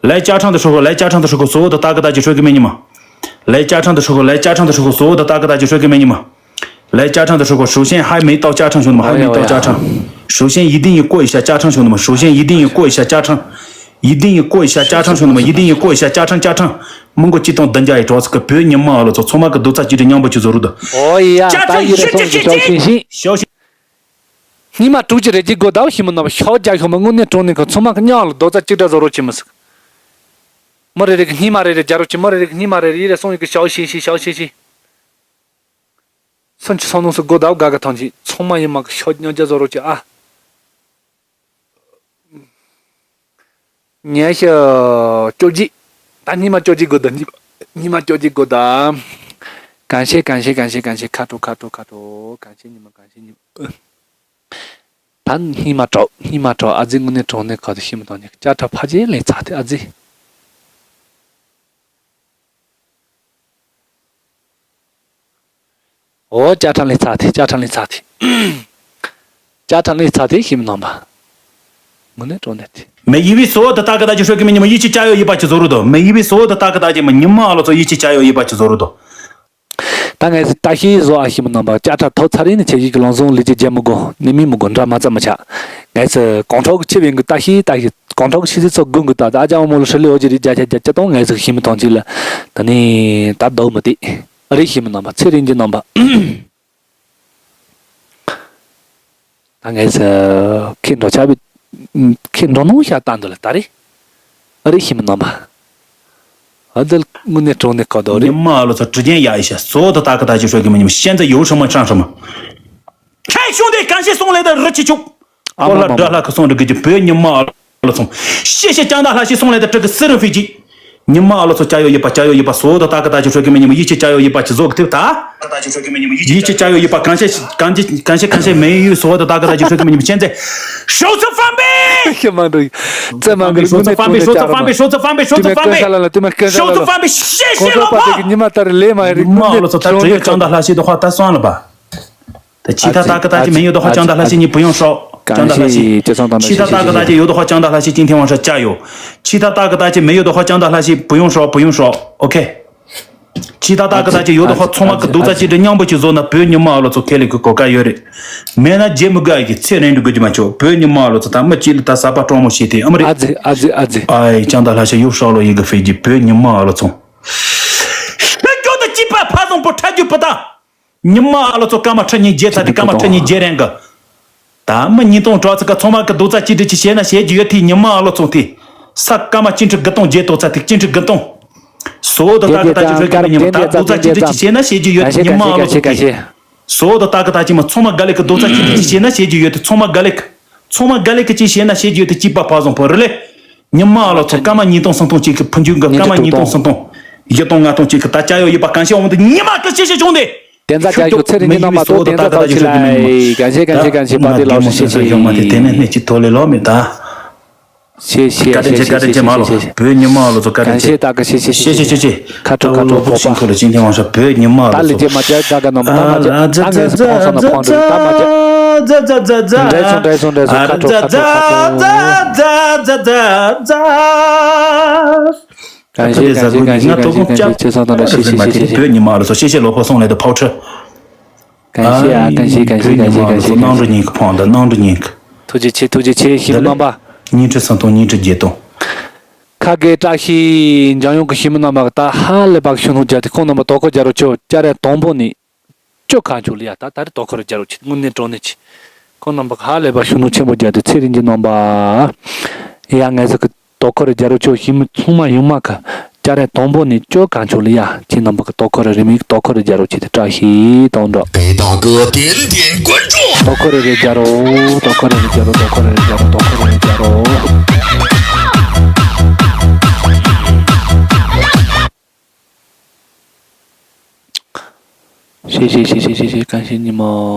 ལའི་ཅ་ཁྲང་དུ་ཧྲོ་གོ་ལའི་ཅ་ཁྲང་དུ་ཧྲོ་གོ་སོ་དུ་ཏ་ཀི་ཏ་ཅི་ཧྲོ་གི་མེ་ཉི་མ། ལའི་ཅ་ཁྲང་དུ་ཧྲོ་གོ་ལའི་ཅ་ཁྲང་དུ་ཧྲོ་གོ་སོ་དུ་ཏ་ཀི་ཏ་ཅི་ཧྲོ་གི་མེ་ཉི་མ། ལའི་ཅ་ཁྲང་དུ་ཧྲོ་གོ་ཧྲུའུ་ཤེན་ཧའི་མེ་ཏའོ་ཅ་ཁྲང་ཞུ་ནི་མ་ཧའི་མེ་ཏའོ་ཅ་ཁྲང་། ཧྲུའུ་ཤེན་ཡི་ཏིང་ཡི་ཀོ་ཡི་ཤ་ཅ་ཁྲང་ཞུ་ནི་མ་ཧྲུའུ་ཤེན་ཡི་ཏིང་ཡི་ཀོ་ཡི་ཤ་ཅ་ཁྲང་། ཡི་ཏིང་ཡི་ཀོ་ཡི་ཤ་ཅ་ཁྲང་ཞུ་ནི་མ་ཡི་ཏིང་ཡི་ཀོ་ཡི་ཤ་ཅ་ཁྲང་ཅ་ཁྲང་། མི་མགོ་ཅི་དང་བདུན་བརྒྱ་ཡི་གྲོགས་སུ་གི་བོད་ཉི་མ་ཨ་ལོ་ཚོ་ཚང་མ་གི་རྡོག་རྩ་གཅིག་སྒྲིལ་མཉམ་པོ་ཅི་བཟོ་རུ་དུ། ཨོ་ཡ་ད་ཡི་རེ་སོང་ཞིག་ཤོག་ཤིང་ཤིང་། ཤོག་ཤིང་། སྙིང་མ་དྲུག་ཅུ་རེ་གཅིག་དགོས་ད་ཤི་མི་ནོར་ཤོག་རྒྱ་ཤོག་མ་དངོས་གནས་དྲང་གནས་ཁོ་ཚང་མ་གི་མཉམ་ལ་རྡོག་རྩ་གཅིག་སྒྲིལ་བཟོ་རོགས་བྱེད་མི་སྲིད། མི་རེ་རེ་གི་སྙིང་མ་རེ་རེ་རྒྱ་རོགས་བྱེད་མི་རེ་རེ་གི་སྙིང་མ་རེ་རེ་ཡི་རེ་སོང་ཡི་གི་ཤོག་ཤིང་ཤིང་ཤོག་ཤིང་ཤིང་། སུམ་ཅུ་སོ་ནང་སུ་དགོས་ད་དགའ་གི་ཐང་ཆེ་ཚང་མ་ཡི་མ་གི་ཤོག་མཉམ་རྒྱ་བཟོ་རོགས་བྱེད་ཨ། ཉལ་ཤ་བཅོ་བརྒྱད། ད་སྙིང་མ་བཅོ་བརྒྱད་དགོས་ད་སྙིང་མ་སྙིང་མ་བཅོ་བརྒྱད་དགོས་ད། གང་ཤེས་གང་ཤེས་གང་ཤེས་གང་ཤེས་ཁ་དྲོ་ཁ་དྲོ་ཁ་དྲོ་གང་ཤེས་སྙིང་མ་གང་ཤེས་སྙིང་མ། ད་སྙིང་མ་དྲོ་སྙིང་མ་དྲོ་ཨ་ཙི་དངོས་གནས་དྲང་གནས་ཁ་དུ་ཤི་མི་དང་ཉེ་ཅ་ཁྲ་ཕ་རྗེས་ལས་ཚ་དེ་ཨ་ཙི། ཨོ་ཅ་ཁྲ་ལས་ཚ་དེ་ཅ་ཁྲ་ལས་ཚ་དེ། ཅ་ཁྲ་ལས་ཚ་དེ་ཤི་མི་ནང་པ། དངོས་གནས་དྲང་གནས་དེ། མེ་ཡི་བི་སོ་དུ་ཏ་ཀི་ཏ་ཅི་ཧྲོ་གི་མི་ཉི་མ་ཡི་ཅི་ཅ་ཡོ་ཡི་པ་ཅི་བཟོ་རུ་དོ་མེ་ཡི་བི་སོ་དུ་ཏ་ཀི་ཏ་ཅི་མ་ཉི་མ་ཨ་ལོ་ཚོ་ཡི་ཅི་ཅ་ཡོ་ཡི་པ་ཅི་བཟོ་རུ་དོ། ད་ངས་ཏ་ཤི་བཟོ་ཨ་ཤི་མི་ནང་པ་ཅ་ཁྲ་ཐོ་ཚ་རིང་ནི་ཆེ་ཡི་གི་ལོང་ཟོང་ལི་ཅི་རྒྱ་མི་གོ་ནི་མི་མི་གོ་འདྲ་མ་ཙམ་མི་ཆ། ངས་གོང་ཁྲོག་གི་ཆེ་བའི་གི་ཏ་ཤི་ཏ་ཤི་གོང་ཁྲོག་གི་ཤི་ཚི་ཚོ་དགུན་གི་ད་ད་ཨ་ཅག་མོ་ལ་ཧྲི་ལི་ཨོ་ཅི་རི་རྒྱ་ཆ་རྒྱ་ཆ་གཏོང་ངས་ཟིག་ཤི་མི་ཐོང་ཅི་ལ་ད་ནི་ད་དོག་མི་དེ་རི་ཤི་མི་ནང་པ་ཚེ་རིང་གི་ནང་པ། ཨ་ངས་ཁྱེད་འགྲོ་ཆ་བི་ཁྱེད་འགྲོ་ནང་ཤ་སྟག་འདུག་ལ་ད་རེད། ཨ་རེ་ཤི་མི་ནམ་པ། ཨ་འདི་དངོས་གནས་དྲང་གནས་ཁ་དོག་རེད། ཉི་མ་ཨ་ལོ་ཚོ་དྲི་རྒྱན་ཡ་ཡི་ཤ་སོ་ད་ད་ཀ་ད་ཅི་ཧྲོ་གི་མི་ཉི་མ་ཤན་ཛ་ཡོ་ཧྲ་མ་ཧྲང་ཧྲ་མ། ཁྱེད་ཤོང་དེ་གང་ཤེས་སོང་ལས་ད་རི་ཆི་ཆུག་ཨ་ཨོ་ལ་མ་དགྲ་ལྷ་ཁ་སོང་རི་གི་ཅི་བོད་ཉི་མ་ཨ་ལོ་ཚོ། ཤེས་ཤེས་ཀྱང་ད་ལྷ་ཤེས་སོང་ལས་ད་དྲི་གི་སི་རི་ཧྥི་ཅི། ཉི་མ་ཨ་ལོ་ཚོ་ཅ་ཡོ་ཡི་པ་ཅ་ཡོ་ཡི་པ་སོ་ད་ད་ཀ་ད་ཅི་ཧྲོ་གི་མི་ཉི་མ་ཡི་ཆི་ཅ་ཡོ་ཡི་པ་ཅི་ཟོ་གི་ཐིབ་ད། ཡི་ཆི་ཅ་ཡོ་ཡི་པ་གང་ཤེས་གང་ཅི་གང་ཤེས་གང་ཤེས་མེད་ཡུལ་སོ་ད་ད་ཀ་ད་ཅི་ཧྲོ་གི་མི་ཉི་མ་ཅན་ཙེ། ཤོག་ཚུ་ཧྥང་པེ། ཤེས་མ་འགྲོ། ཙེ་མ་འགྲོ། ཤོག་ཚུ་ཧྥང་པེ། ཤོག་ཚུ་ཧྥང་པེ། ཤོག་ཚུ་ཧྥང་པེ། ཤོག་ཚུ་ཧྥང་པེ། ཤོག་ཚུ་ཧྥང་པེ། ཤེས་ཤེས་ལོ་པ། ཉི་མ་ལྟར་ལས་མ་རིག་ཉི་མ་ཨ་ལོ་ཚོ་ད་དྲི་ཡོ་ཅང་ད་ལྷ་ཤེས་དོ་ཧ་ད་སོང་ལ་པ། ད་ཆི་ད་ད་ཀ་ད་ཅི་མེ་ཡོ་དོ་ཧ་ཅང་ད་ལྷ་ཤེས་ཉི་བུ་ཡོང་ཤོག་ཅང་ད་ལྷ་ཤེས། ཆི་ད་ད་ཀ་ད་ཅི་ཡོ་དོ་ཧ་ཅང་ད་ལྷ་ཤེས་ཅིན་ཐེ་ཝང་ཧྲ་ཅ་ཡོ། ཆི་ད་ད་ཀ་ད་ཅི་མེ་ཡོ་དོ་ཧ་ཅང་ད་ལྷ་ཤེས་བུ་ཡོང་ཤོག་བུ་ཡོང་ཤོག་ཨོ་ཁེ། ཆི་ད་ད་ཀ་ད་ཅི་ཡོ་དོ་ཧ་ཚང་མ་གི་རྡོག་རྩ་གཅིག་སྒྲིལ་མཉམ་པོ་ཅིག་བཟོ་ན་བོད་ཉི་མ་ཨ་ལོ་ཚོ་ཁེ་ལེ་གི་གོ་སྐབས་ཡོད་རེད། མེད་ན་རྗེ་མི་དགའ་ཡི་གི་ཚེ་རིང་དུ་དགོས་ཀྱི་མ་ཆོག་བོད་ཉི་མ་ཨ་ལོ་ཚོ་ད་མི་གཅིག་ལ་ད་ས་པ་སྤྲང་མོ་བྱེད་དེ་ཨ་མ་རེད། ཨ་ཙི་ཨ་ཙི་ཨ་ཙི། ཨའི་ཅང་ད་ལྷ་ཤ་ཡོ་ཧྲ་ལོ་ཡི་གི་ཧྥེ་ཇི་བོད་ཉི་མ་ཨ་ལོ་ཚོ། ཤི་རྒྱུ་དུ་སྐྱིད་པ་ཕ་བཟང་པོ་ཁྲ་རྒྱུ་པུ་ཏ། ཉི་མ་ཨ་ལོ་ཚོ་སྐར་མ་ཁྲི་གཉིས་རྗེས་ཚ་དེ་སྐར་མ་ཁྲི་གཉིས་རྗེས་རན་གི། ད་མི་ཉིས་སྟོང་དྲུག་ཚིགས་ཀ་ཚང་མ་གི་རྡོག་རྩ་གཅིག་སྒྲིལ་གྱི་བྱས་ན་བྱེད་རྒྱུ་ཡོད་དེ་ཉི་མ་ཨ་ལོ་ཚོ་དེ། ས་སྐར་མ་གཅིག་ཁྲི་དགུ་སྟོང་རྗེས་རྡོག་རྩ་དེ་གཅིག་ཁྲི་དགུ་སྟོང་། སོ་དོ་ད་གི་ད་ཅི་ཧྲོ་གི་མི་ཉི་མ་ད་རྡོག་རྩ་གཅིག་སྒྲིལ་གྱི་བྱས་ན་བྱེད་རྒྱུ་ཡོད་དེ་ཉི་མ་ཨ་ལོ་ཚོ་དེ། སོ་དོ་ད་གི་ད་ཅི་མ་ཚང་མ་ག་ལེ་གི་རྡོག་རྩ་གཅིག་སྒྲིལ་གྱི་བྱས་ན་བྱེད་རྒྱུ་ཡོད་དེ་ཚང་མ་ག་ལེ་གི། ཚང་མ་ག་ལེ་གི་ཅི་བྱས་ན་བྱེད་རྒྱུ་ཡོད་དེ་སྐྱིད་པ་ཕ་བཟང་པོ་རེད་ལེ། ཉི་མ་ཨ་ལོ་ཚོ་སྐར་མ་ཉིས་སྟོང་སུམ་སྟོང་གཅིག་གི་ཕུན་ཆུང་གི་སྐར་མ་ཉིས་སྟོང་སུམ་སྟོང་། བཞི་སྟོང་ལྔ་སྟོང་གཅིག་གི་ད་ཅ་ཡོ་ཡི་པ་གང་ཤེས་འོང་དུ་ཉི་མ་གི་ཤེས་ཤེས་བྱུང་དེ། དེ་ཚ་ཅ་ཡོ་ཚེ་རིང་གི་ནང་མ་གཏོགས་དེ་ཚ་ཚ་ཆི་ལ། གང་ཤེས་གང་ཤེས་གང་ཤེས་པ་དེ་ལགས་སོ་ཤེས་ཤེས། ཤེས་ཤེས་ཤེས་ཤེས་ཤེས། བཀའ་དྲིན་ཆེ་བཀའ་དྲིན་ཆེ་མ་ལོ། བོད་ཉི་མ་ལོ་ཚོ་བཀའ་དྲིན་ཆེ། གང་ཤེས་ད་ག་ཤེས་ཤེས་ཤེས་ཤེས་ཤེས་ཤེས། ཁ་དྲོ་ཁ་དྲོ་ལོ་ཕོག་ཤིང་ཐོག་ལ་ཅིན་ཐེ་ཝང་ཤ་བོད་ཉི་མ་ད་ལོ་ལི་ཚོ། ཇེ་མ་ཇ་ད་ག་ནོ་མ་ན་མ་ཇ་ད་ངས་སུ་ཕོང་སོང་ན་ཕོང་འདྲ་ད་མ་ཇ། འདྲ་སོང་འདྲ་སོང་འདྲ་སོང་ཁ་དྲོ་ཁ་དྲོ་ཁ་དྲོ། གང་ཤེས་གང་ཤེས་གང་ཤེས་གང་ཤེས་ཆེ་སོང་ད་ལ་ཤེས་ཤེས་ཤེས་ཤེས། བོད་ཉི་མ་ལོ་ཚོ་ཤེས་ཤེས་ལོ་ཕོག་སོང་ལས་དུ་ཕོག་ཁྲི། གང་ཤེས་ཨ་གང་ཤེས་གང་ཤེས་གང་ཤེས་གང་ཤེས་གང་ཤེས། གནང་རུ་ཉིན་གི་ཕོང་ད་གནང་རུ་ཉིན་གི། ཐུགས་རྗེ་ཆེ་ཐུགས་རྗེ་ཆེ་ཞིག་རྣམ་པ། ཉིན་ཁྲི་སུམ་སྟོང་ཉིན་ཁྲི་བརྒྱད་སྟོང་། ཁ་དགེ་བཀྲ་ཤིས་འཇམ་དབྱངས་ཀྱི་ཞི་མི་རྣམ་པ་ད་ཧ་ལས་པ་ཞུ་སྣང་བརྒྱབ་སྟེ་ཁོང་རྣམ་པ་དོ་ཁུར་རྒྱག་རོགས་ཆོ་ཅ་རེ་དང་པོ་ནས་ཅོ་གང་ཆོག་ལ་ཡ་ད་ད་རེ་དོ་ཁུར་རྒྱག་རོགས་ཆེ་དངོས་གནས་དྲང་གནས་ཆེ། ཁོང་རྣམ་པ་ཧ་ལས་པ་ཞུ་སྣང་ཆེན་པོ་བརྒྱབ་སྟེ་ཚེ་རིང་གི་རྣམ་པ། ཡ་ངས་ཟིག་གི་དོ་ཁུར་རྒྱག་རོགས་ཆོ་ཞི་མི་ཚང་མ་ཡོང་མ་ཁ། ཅ་རེ་དང་པོ་ནས་ཅོ་གང་ཆོག་ལ་ཡ། ཁྱེད་རྣམ་པ་གི་དོ་ཁུར་རེ་མིག་དོ་ཁུར་རེ་རྒྱག་རོགས་ཆེ་དེ་བཀྲ་ཤིས་དང་འདྲ། དེ་དག་གི་ཏན་ཏན་དཀོན་མཆོག་དོ་ཁུར་རེ་རེ་རྒྱག་རོགས། དོ་ཁུར་རེ་རེ་རྒྱག་རོགས། དོ་ཁུར་རེ་རེ་རྒྱག་རོགས། དོ་ཁུར་རེ་རེ་རྒྱག་རོགས། ཤེས་ཤེས་ཤེས་ཤེས་ཤེས་ཤེས་གང་ཤེས་ཉི་མ།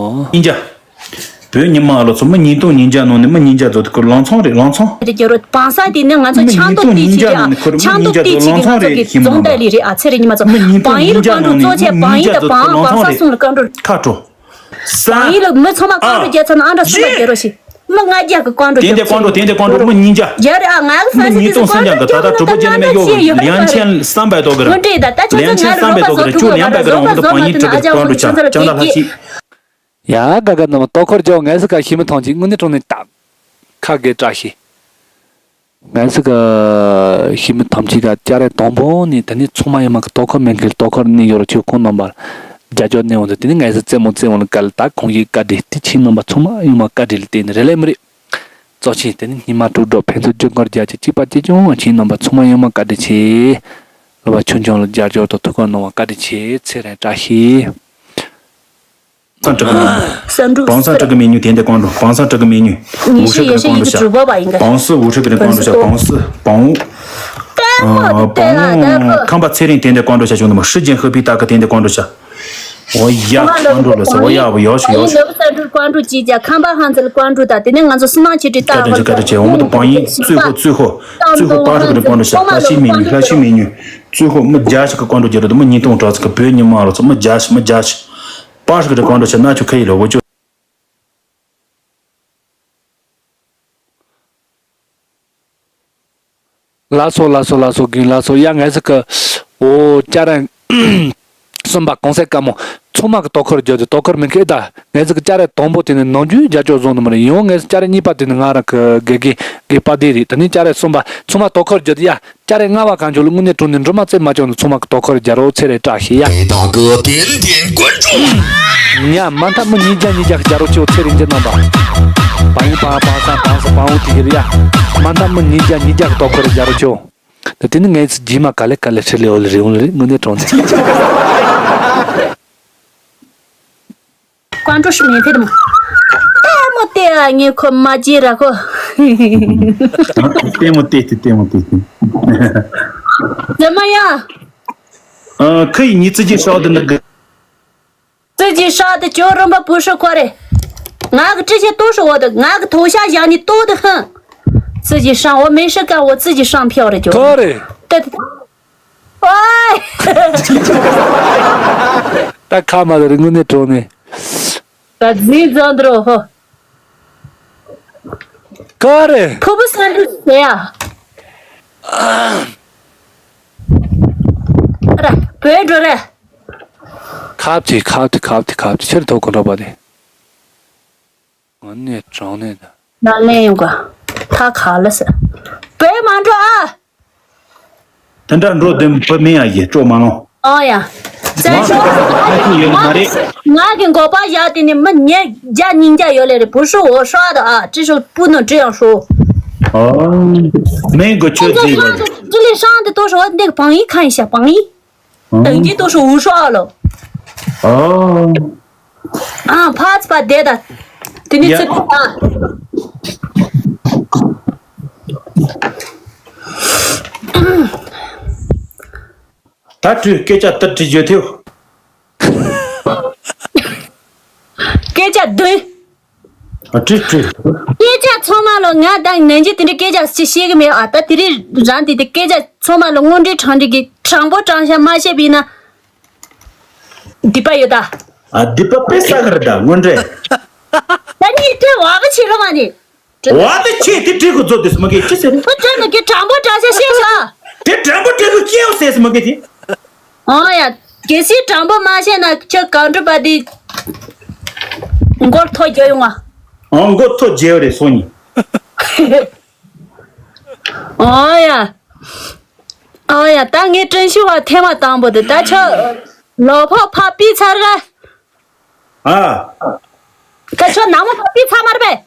ཉིན་རྒྱ། བོད་ཉི་མ་ལོ་ཚོ་མི་ཉིས་སྟོང་ཉིན་རྒྱ་ནང་ནས་མི་ཉིན་རྒྱ་ཚོ་དེ་ཁུར་ལང་ཚང་རེད་ལང་ཚང་། རེད་རྒྱ་རོ་བང་ས་དེ་ནི་ང་ཚོ་མི་ཆང་ཉིས་སྟོང་ཉིན་རྒྱ་ནང་ནས་ཁུར་མི་ཆང་ཉིན་རྒྱ་ཚོ་ལང་ཚང་རེད་ཞིམ་ནང་པ། རྫོང་བདག་ལི་རེད་ཨ་ཚེ་རིང་ཉི་མ་ཚོ་མི་ཉིས་སྟོང་བང་ཡིག་ཉིན་རྒྱ་ལ་ནང་ནས་བཀོད་འདོད་བྱས་བང་ཡིག་ལ་བཀོད་འདོད་བྱས་བང་ས་གསུམ་ལ་བཀོད་འདོད། ཁ་དྲོ། བང་ཡིག་ལ་མི་ཚང་མ་བཀོད་འདོད་བརྒྱབ་ཚར་ན་ཨ་འདྲ་གསུམ་ལ་རྒྱ་རོ་ཞིག་མི་ལྔ་བརྒྱ་གི་བཀོད་འདོད་དེ་འདྲ་བཀོད་འདོད་དེ་འདྲ་བཀོད་འདོད་མི་ཉིན་རྒྱ། རྒྱ་རེད་ཨ་ང་ལ་མི་ཉིས་སྟོང་སུམ་བརྒྱ་གི་ད་ལྟ་གྲོགས་པོ་རྗེས་ནས་མེད་ཡོད་ལིའང་ཆན་བསམ་པའི་ཐོག་གི་རེད། ལིའང་ཆན་བསམ་པའི་ཐོག་གི་རེད་ཅུ་ལིའང་པའི་གི་རེད་འོ་མི་དུ་བང་ཡིན་དྲི་གི་བཀོད་འདོད་བྱ་ཅང་ད་ལྷ་ཤི། ཡ་ག་ག་ནམ་དོ་ཁུར་རྒྱག་ངས་སུ་ག་ཤི་མི་ཐང་ཅིག་དངོས་གནས་དྲང་ནས་ད་ཁ་དགེ་བཀྲ་ཤིས། ངས་སུ་ག་ཤི་མི་ཐམས་ཅད་ག་ཅ་རེ་དང་པོ་ནས་དེ་ནས་ཚང་མ་ཡོད་མ་གི་དོ་ཁུར་མེད་མཁན་དོ་ཁུར་ནས་ཡོད་ར་ཆོས་ཁོང་རྣམ་པར་རྒྱ་ཇོ་ནས་འོང་དུ་དེ་ནས་ངས་སུ་རྩེད་མོ་རྩེད་འོང་ལ་ག་ལ་ད་ཁོང་གི་བཀའ་དྲིན་དེ་ཆེ་རྣམ་པ་ཚང་མ་ཡོད་མ་བཀའ་དྲིན་ལ་བརྟེན་ནས་རེ་ལས་མི་རེད། གཙོ་ཆེ་དེ་ནི་ཉི་མ་དྲུག་སྒྲོག་ཕན་ཚུན་རྒྱུ་སྐར་རྒྱ་ཆེ་གཅིག་པ་གཅིག་ཀྱང་ཆེ་རྣམ་པ་ཚང་མ་ཡོད་མ་བཀའ་དྲིན་ཆེ། ལོ་བ་ཆུང་ཆུང་ལ་རྒྱ་ཇོ་དང་ཐུགས་ཁུར་གནང་བ་བཀའ་དྲིན་ཆེ་ཚེ་རིང་བཀྲ་ཤིས། བང་སང་དྲུག་གི་བང་སང་དྲུག་གི་མི་ཉུ་དེ་འདྲ་བཀོད་འགྲོ་བང་སང་དྲུག་གི་མི་ཉུ། ངེས་ཤེས་ཡེ་ཤེས་ཡིད་ཀྱི་གྲུབ་པ་བ་ཡིན་ག་བང་སི་འུ་ཁྲི་གི་རེ་བཀོད་འགྲོ་བྱ་བང་སི་བང་འུ། ཁམས་པ་ཚེ་རིང་དེ་འདྲ་བཀོད་འགྲོ་བྱ་བྱུང་ནི་མ་ཧྲི་ཅན་ཧི་པི་ཏ་གི་དེ་འདྲ་བཀོད་འགྲོ་བྱ། འོ་ཡ་བཀོད་འགྲོ་ལ་སོ་འོ་ཡ་བ་ཡོ་ཤི་ཡོ་ཤི། ནོར་བུ་ས་འབྲུར་བཀོད་འགྲོ་བྱེད་ཀྱ་ཁམས་པ་ཧང་ཚལ་བཀོད་འགྲོ་ད་དེ་ནས་ང་ཚོ་སུ་ནང་ཆེ་ཏྲི་ཏ་བཀའ་དྲིན་ཆེ་བཀའ་དྲིན་ཆེ་འོ་མ་དུ་བང་ཡིན་བཙུན་ཧོ་བཙུན་ཧོ་བཙུན་ཧོ་བཀོད་འགྲོ་གི་རེ་བཀོད་འགྲོ་བྱ་ལྷ་ཤི་མི་ཉུ་ལྷ་ཤི་མི་ཉུ་བཙུན་ཧོ་མི་རྒྱ་ཤི་གི་བཀོད་འགྲོ་རྒྱ་རུ་དུ་མི་ཉིས་སྟོང་དྲག་ཚིག་གི་བོད་ཉི་མ་རུ་ཚོ་མི་རྒྱ་ཤི་མི་རྒྱ་ཤི། པ་ཧྲི་གི་རེ་བཀོད་འགྲོ་བྱ་ན་ཆུ་ཁ་ཡི་རེ་འོ་ཅོ། ལགས་སོ་ལགས་སོ་ལགས་སོ་རྒན་ལགས་སོ་ཡ་ངས་ཟིག་གི་འོ་ཅ་ར་གསུམ་པ་གོང་གསལ་དཀའ་མོ་ ཐོག་མ་གི་དོ་ཁུར་བརྒྱབ་དུས་དོ་ཁུར་མི་མཁས་ད། ངས་ཟིག་གི་སྐྱ་རེངས་དང་པོ་དེ་ནི་ནམ་རྒྱུན་རྒྱབ་སྐྱོར་བཟུང་ནི་མ་རེད། ཡང་ངས་ཟིག་སྐྱ་རེངས་གཉིས་པ་དེ་ནི་ང་རང་གི་དགེ་རྒན་དགེ་དཔལ་ལྡན་རེད། དེ་ནས་སྐྱ་རེངས་གསུམ་པ་ཚང་མ་དོ་ཁུར་བརྒྱབ་དུས་ཡ། སྐྱ་རེངས་ལྔ་པ་གང་བྱུང་ལ་དངོས་གནས་དྲང་གནས་འགྲོ་མ་རྩེ་མ་བྱུང་ནས་ཚང་མ་གི་དོ་ཁུར་རྒྱག་རོགས། ཚེ་རིང་བཀྲ་ཤིས་ཡ། དེ་དག་གི་དེ་འདྲའི་དགོན་ཆུང་། ཉ་མ་མཐའ་མི་ཉིས་བརྒྱ་ཉིས་བརྒྱ་གི་རྒྱག་རོགས་ཆེའོ། ཚེ་རིང་གི་རྣམ་པ། བང་བང་བང་ས་བང་ས་བང་འུ་དེ་གི་རེད་ཡ། མ་མཐའ་མི་ཉིས་བརྒྱ་ཉིས་བརྒྱ་གི་དོ་ཁུར་རྒྱག་རོགས་ཆེའོ། ད་དེ་ནི་ངས་རྗེས་མ་ག་ལེ་ག་ལེ་ཁྲིད་ལེ་འོ་ལེ་རེ་འོང་ལེ་རེ་དངོས་གནས་དྲང་གནས། ཀོང་ཀྲོ་ཤི་མེ་ཐེ་དམ། ལྟད་མོ་བལྟས་ཨ་ངས་ཁོ་མ་བརྗེད་ར་ཁོ། ལྟད་མོ་བལྟས་ཏེ་ལྟད་མོ་བལྟས་ཏེ། ཛི་མ་ཡ། ཨ་ཁ་ཡི་ཉི་ཙི་ཅི་ཤོག་དེ་འདི་གི། ཙི་ཅི་ཤོག་དེ་ཅོ་རོམ་པ་བུ་ཧྲི་ཁོ་རེ། ང་གི་ཀྲི་ཤེ་ཏོ་ཧྲི་འོ་དེ་ང་གི་ཐོ་ཤ་བཞག་ནི་ཏོ་དེ་ཧང་། ཙི་ཅི་ཤང་འོ་མེ་ཧྲི་ཀ་འོ་ཙི་ཅི་ཤང་ཕྱོགས་རེ་ཅོ། ཁོ་རེ། ཏེ། ཨོའི། ད་ཁ་མ་རེད་དངོས་གནས་དྲང་གནས། ད་འཛིན་རྫོང་འདྲ་ཧོ། ཀ་རེ། ཕུ་བུ་སན་འདྲ་ཟེར་ཡ། ར་བོད་འགྲོ་རེ། ཁབ་ཅིག་ཁབ་ཅིག་ཁབ་ཅིག་ཁབ་ཅིག་ཕྱིར་ཐོག་གོ་འགྲོ་བ་རེད། དངོས་གནས་དྲང་གནས་ད། ནང་ལེན་ཡོང་ག་ད་ག་ལ་ཟེར། བོད་མ་འགྲོ་ཨ། དེ་འདྲ་འགྲོ་དེ་བུ་མིན་ཡ་ཡི་སྤྲོ་མ་ལོང་། ཨོ་ཡ། བཙན་བྱོལ་ཁ་ཁུ་ཡོད་ནི་མ་རེད། ང་གི་མགོ་པ་བཞག་དེ་ནི་མི་ཉེ་རྒྱ་ཉིན་རྒྱ་ཡོད་ལེ་རེད། བུ་ཧྲུ་འོ་ཧྲ་དང་ཨ་ཀྲི་ཧྲུ་སྤུ་ནོ་ཀྲི་ཡང་ཧྲུ། ཨོ། མིང་གི་ཆོས་ཁོང་ཚོ་རྫིག་ཡོད་ཧྲང་དུ་ཀྲི་ལི་ཧྲང་དུ་ཏོ་ཧྲུ་འོ་འདི་བང་ཡིག་ཁ་ཡིན་ཤ་བང་ཡིག་ཨོ། དང་གི་ཏོ་ཧྲུ་འུ་ཧྲུ་ཨ་ལོ། ཨོ། ཨ་ཕ་ཚ་པ་དེ་ད། དེ་ནི་ཡ། ཚིག་ཨ། ད་དྲི་སྐད་ཆ་ལྟར་དྲི་རྒྱུ་ཐེབས། སྐད་ཆ་བདུན། ཨ་དྲི་དྲི། སྐད་ཆ་ཚང་མ་ལོ་ང་དང་ནན་གྱི་དེ་འདྲའི་སྐད་ཆ་ཅི་བཤད་གི་མེད་ཨ། ད་དེ་རིང་རང་དེ་དེ་སྐད་ཆ་ཚང་མ་ལོ་དངོས་འབྲེལ་དྲང་འབྲེལ་གི་དྲང་པོ་དྲང་བཞག་མ་བཤད་པ་ཡིན་ན། སྡིག་པ་ཡོད་ད། ཨ་སྡིག་པ་དཔེ་བསགས་གི་རེད་ད་དངོས་འབྲེལ། ད་ནི་དེ་བ་གི་ཆེ་རོ་མ་ནི། བ་དེ་ཆེ་དེ་དྲི་གི་རྫོ་དེ་སྨ་གི་ཅི་ཟེར། ཁོ་ཚོས་ནི་གི་དྲང་པོ་དྲང་བཞག་བཤད་ཤག་དེ་དྲང་པོ་དྲང་གི་སྐྱེའོ་ཟེར་སྨ་གི་དེ། ཨོ་ཡ། གལ་སྲིད་དྲང་པོ་མ་བཤད་ན་ཁྱོད་གང་འགྲུབ་པ་དེ་མགོར་ཐོ་རྒྱག་ཡོང་ང་། ཨོ་མགོ་ཐོ་རྒྱལ་རེད་སོང་ཉིན། ཨོ་ཡ། ཨོ་ཡ། ད་ངས་དྲན་ཤེས་བ་ཐེངས་མ་དང་པོ་དེ་ད་ཁྱོད་ལོ་ཕོག་ཕ་པི་ཚར་ར། ཨ། ད་ཁྱོད་ནང་མོ་ཕ་པི་ཚར་མ་རེད་པས།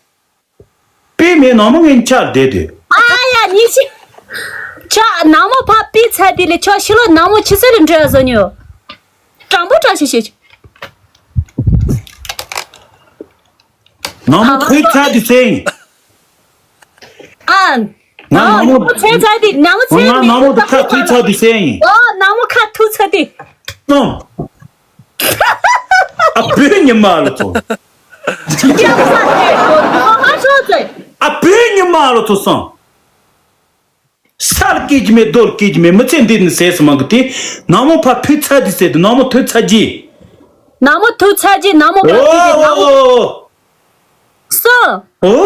པི་མེད་ནང་མོ་ངན་ཆགས་བསྡད་དུས། ཨ་ཡ་ཉི་ཤི། ཁྱོད་ནང་མོ་ཕ་པི་ཚར་དེ་ལས་ཁྱོད་ཕྱི་ལོགས་ནང་མོ་ཆི་ཟེར་འགྲོ་ཡ་བཟོ་ཉོ། དྲང་པོ་དྲང་ཤེས་བཤད། ནང་མོ་ཁོའི་ཚ་དེ་ཚེ་ཡིན། ཨ། ང་ནང་མོ། ནང་མོ་ཚེ་ཚ་དེ་ནང་མོ་ཚེ། ང་ནང་མོ་དེ་ཁ་ཁོའི་ཚ་དེ་ཚེ་ཡིན། ཨོ་ནང་མོ་ཁ་ཐུག་ཚ་དེ། ཨ་བོད་ཉི་མ་ལ་ཚོ། ཡག་པ་རེད་ཁོ་ནོ་ཧ་ཤོག་ཚེ། ཨ་བོད་ཉི་མ་ལ་ཚོ་སང་། ས་ལ་སྐྱེ་གི་མེད་རྡོ་ལ་སྐྱེ་གི་མེད་མི་ཚེ་འདི་ནི་ཟས་སུ་མང་གི་དེ། ནང་མོ་ཕ་ཕུད་ཚ་དི་ཟས་དེ་ནང་མོ་ཐོད་ཚ་རྗེས། ནང་མོ་ཐོད་ཚ་རྗེས་ནང་མོ་ཕ་ཕུད་དེ་ནང་མོ། ཨོ། སོ། ཨོ།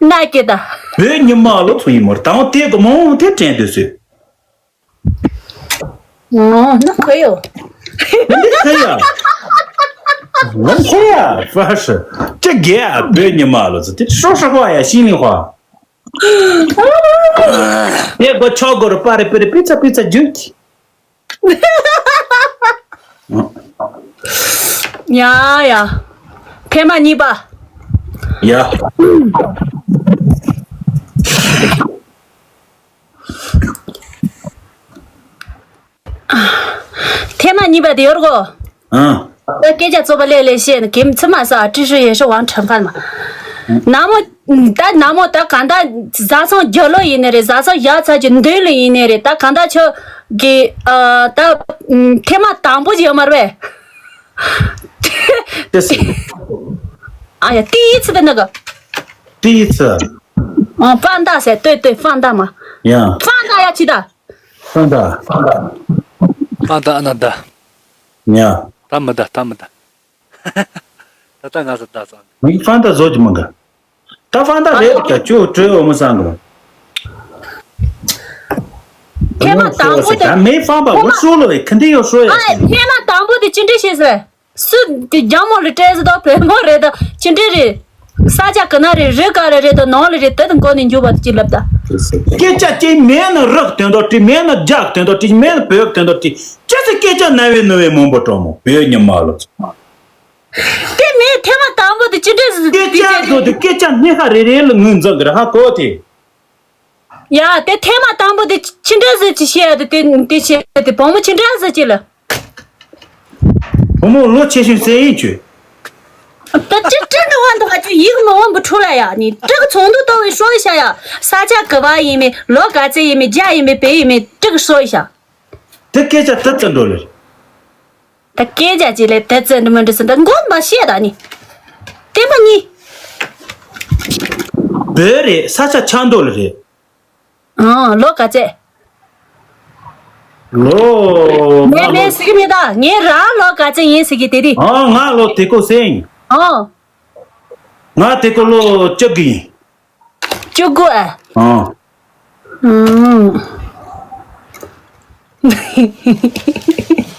ན་ཀེ་ད། བོད་ཉི་མ་ལོ་ཚོ་ཡིན་མོར་དང་དེ་གི་མོ་དེ་དྲན་དུས་སུ། ཨོ་ན་ཁོ་ཡོ། ཁོ་ཡ། ཁོ་ཡ་ཧྥ་ཧྲི་ཅི་གེ་ཨ་བོད་ཉི་མ་ལོ་ཚོ་དེ་ཧྲོ་ཧྲོ་ཧོ་ཡ་ཤིང་ལི་ཧོ། ཡེ་གོ་ཆོག་གོ་རུ་པ་རེ་པེ་རེ་པི་ཚ་པི་ཚ་རྒྱུག་གི། ཡ་ཡ། ཐེངས་མ་གཉིས་པ། ཡ། ཐེངས་མ་གཉིས་པ་དེ་ཡོར་གོ། ཨང་། ད་སྐད་ཆ་རྩོད་པ་ལས་ལས་བཤད་ནས་གེམ་ཚི་མ་ས་ཀྲི་ཧྲི་ཡེ་ཧྲི་ཝང་ཁྲང་ཁ་མ། ན་མོ། ད་ན་མོ་ད་གང་ད་བཟའ་ཚང་རྒྱ་ལོ་ཡིན་ནི་རེད། བཟའ་ཚང་ཡ་ཚ་གི་འདོད་ལོ་ཡིན་ནི་རེད། ད་གང་ད་ཆོ་གི་ཨ་ད་ཐེངས་མ་དང་པོ་ཅིག་ཡོད་མ་རེད་པས། ཏེ་སི། ཨ་ཡ་ཏི་ཡི་ཚི་ད་ན་ག་ཏི་ཡི་ཚི། ཨ་ཧྥང་ཏ་ཟེར་ལྟོས་ལྟོས་ཧྥང་ཏ་མ། ཡ། ཧྥང་ཏ་ཡ་ཅི་ད། ཧྥང་ཏ། ཧྥང་ཏ་ཨ་ན་ད། ཉ། ད་མི་ད་ད་མི་ད། ད་ད་ང་ས་ད་ཙང་། མི་ཧྥང་ཏ་བཟོ་གི་མི་འགའ། ད་ཧྥང་ཏ་རེད་ཀྱ་ཅོ་བྲོས་འོ་མི་སང་གི། ཐེངས་མ་དང་པོ་དེ། ད་མི་ཧྥང་པ་འོ་ཧྥང་ཧྲོ་ལོ་བའི་ཁ་འདི་ཡོ་ཧྲོ་ཡ། ཨ་ཐེངས་མ་དང་པོ་དེ་ཅི་འདྲ་བྱས་ཟེར། སུ་དེ་རྒྱ་མོ་ལ་སྤྲད་ཟེར་དང་བོད་མོ་རེད་དང་ཅི་འདྲ་རེད། ས་ཆ་ག་ན་རེད། རི་ག་ལ་རེད་དང་ནང་ལ་རེད། དེ་དང་གོ་ནས་འཇུག་པ་དེ་ཅི་ལབ་ད། སྐད་ཆ་གཅིག་མེད་ན་རག་དོན་དག་བྲིས། མེད་ན་རྒྱག་དོན་དག་བྲིས། མེད་ན་བོད་དོན་དག་བྲིས། ཅི་ཟེར་སྐད་ཆ་ན་བའི་ནུ་བའི་མང་པོ་གྲོགས་མོ་བོད་ཉི་མ་ལ་ཚོ། དེ་མེད་ཐེངས་མ་དང་པོ་དེ་ཅི་འདྲ་ཟེར། སྐད་ཆ་དེ་དེ་སྐད་ཆ་སྣེ་ཁ་རེ་རེ་ལ་ངོས་འཛིན་གི་ར་ཧ་གོ་དེ། ཡ་དེ་ཐེངས་མ་དང་པོ་དེ་ཅི་འདྲ་ཟེར་ཅི་བཤད་དེ་དེ་དེ་བཤད་དེ་བུ་མོ་ཅི་འདྲ་ཟེར་ཅི་ལ། བུ་མོ་ལོ་ཆེ་ཤོས་ཟེར་ཡིན་ཆུ། ད་ཅི་ཅི་འདྲ་བ་འདུག་ཨ་ཅི་ཡིག་མི་འོང་བུ་འཕྲོ་ལ་ཡ་ནི་ཀྲི་གི་ཚོང་འདུ་ཏོ་བའི་ཧྲོ་ཤ་ཡ། ས་ཆ་གི་བ་ཡིན་མི་ལོ་ག་ཚད་ཡིན་མི་རྒྱ་ཡིན་མི་བེ་ཡིན་མི་ཀྲི་གི་ཧྲོ་ཤ། དེ་སྐད་ཆ་དེ་ཙམ་འགྲོ་ལེ། ད་སྐད་ཆ་ཅི་ལེ་དེ་ཙམ་འགྲོ་མི་འགྲོ་ཟེར་ད་མགོ་མ་བཤད་ད་ནི། དེ་མ་ནི། བོད་རེད། ས་ཆ་ཆ་འདོ་ལེ་རེད། ཨང་ལོ་ག་ཚད། ལོ། ངས་ངས་ཟེར་གི་མེད་ད། ངས་རང་ལོ་ག་ཚད་ཡིན་ཟེར་གི་དེ་དེ། ཨང་ང་ལོ་དེ་ཀོ་ཟེར་ཡིན། ཨང་། ང་དེ་ཀོ་ལོ་བཅུ་དགུ་ཡིན། བཅུ་དགུ་ཨ། ཨང་། ཨང་།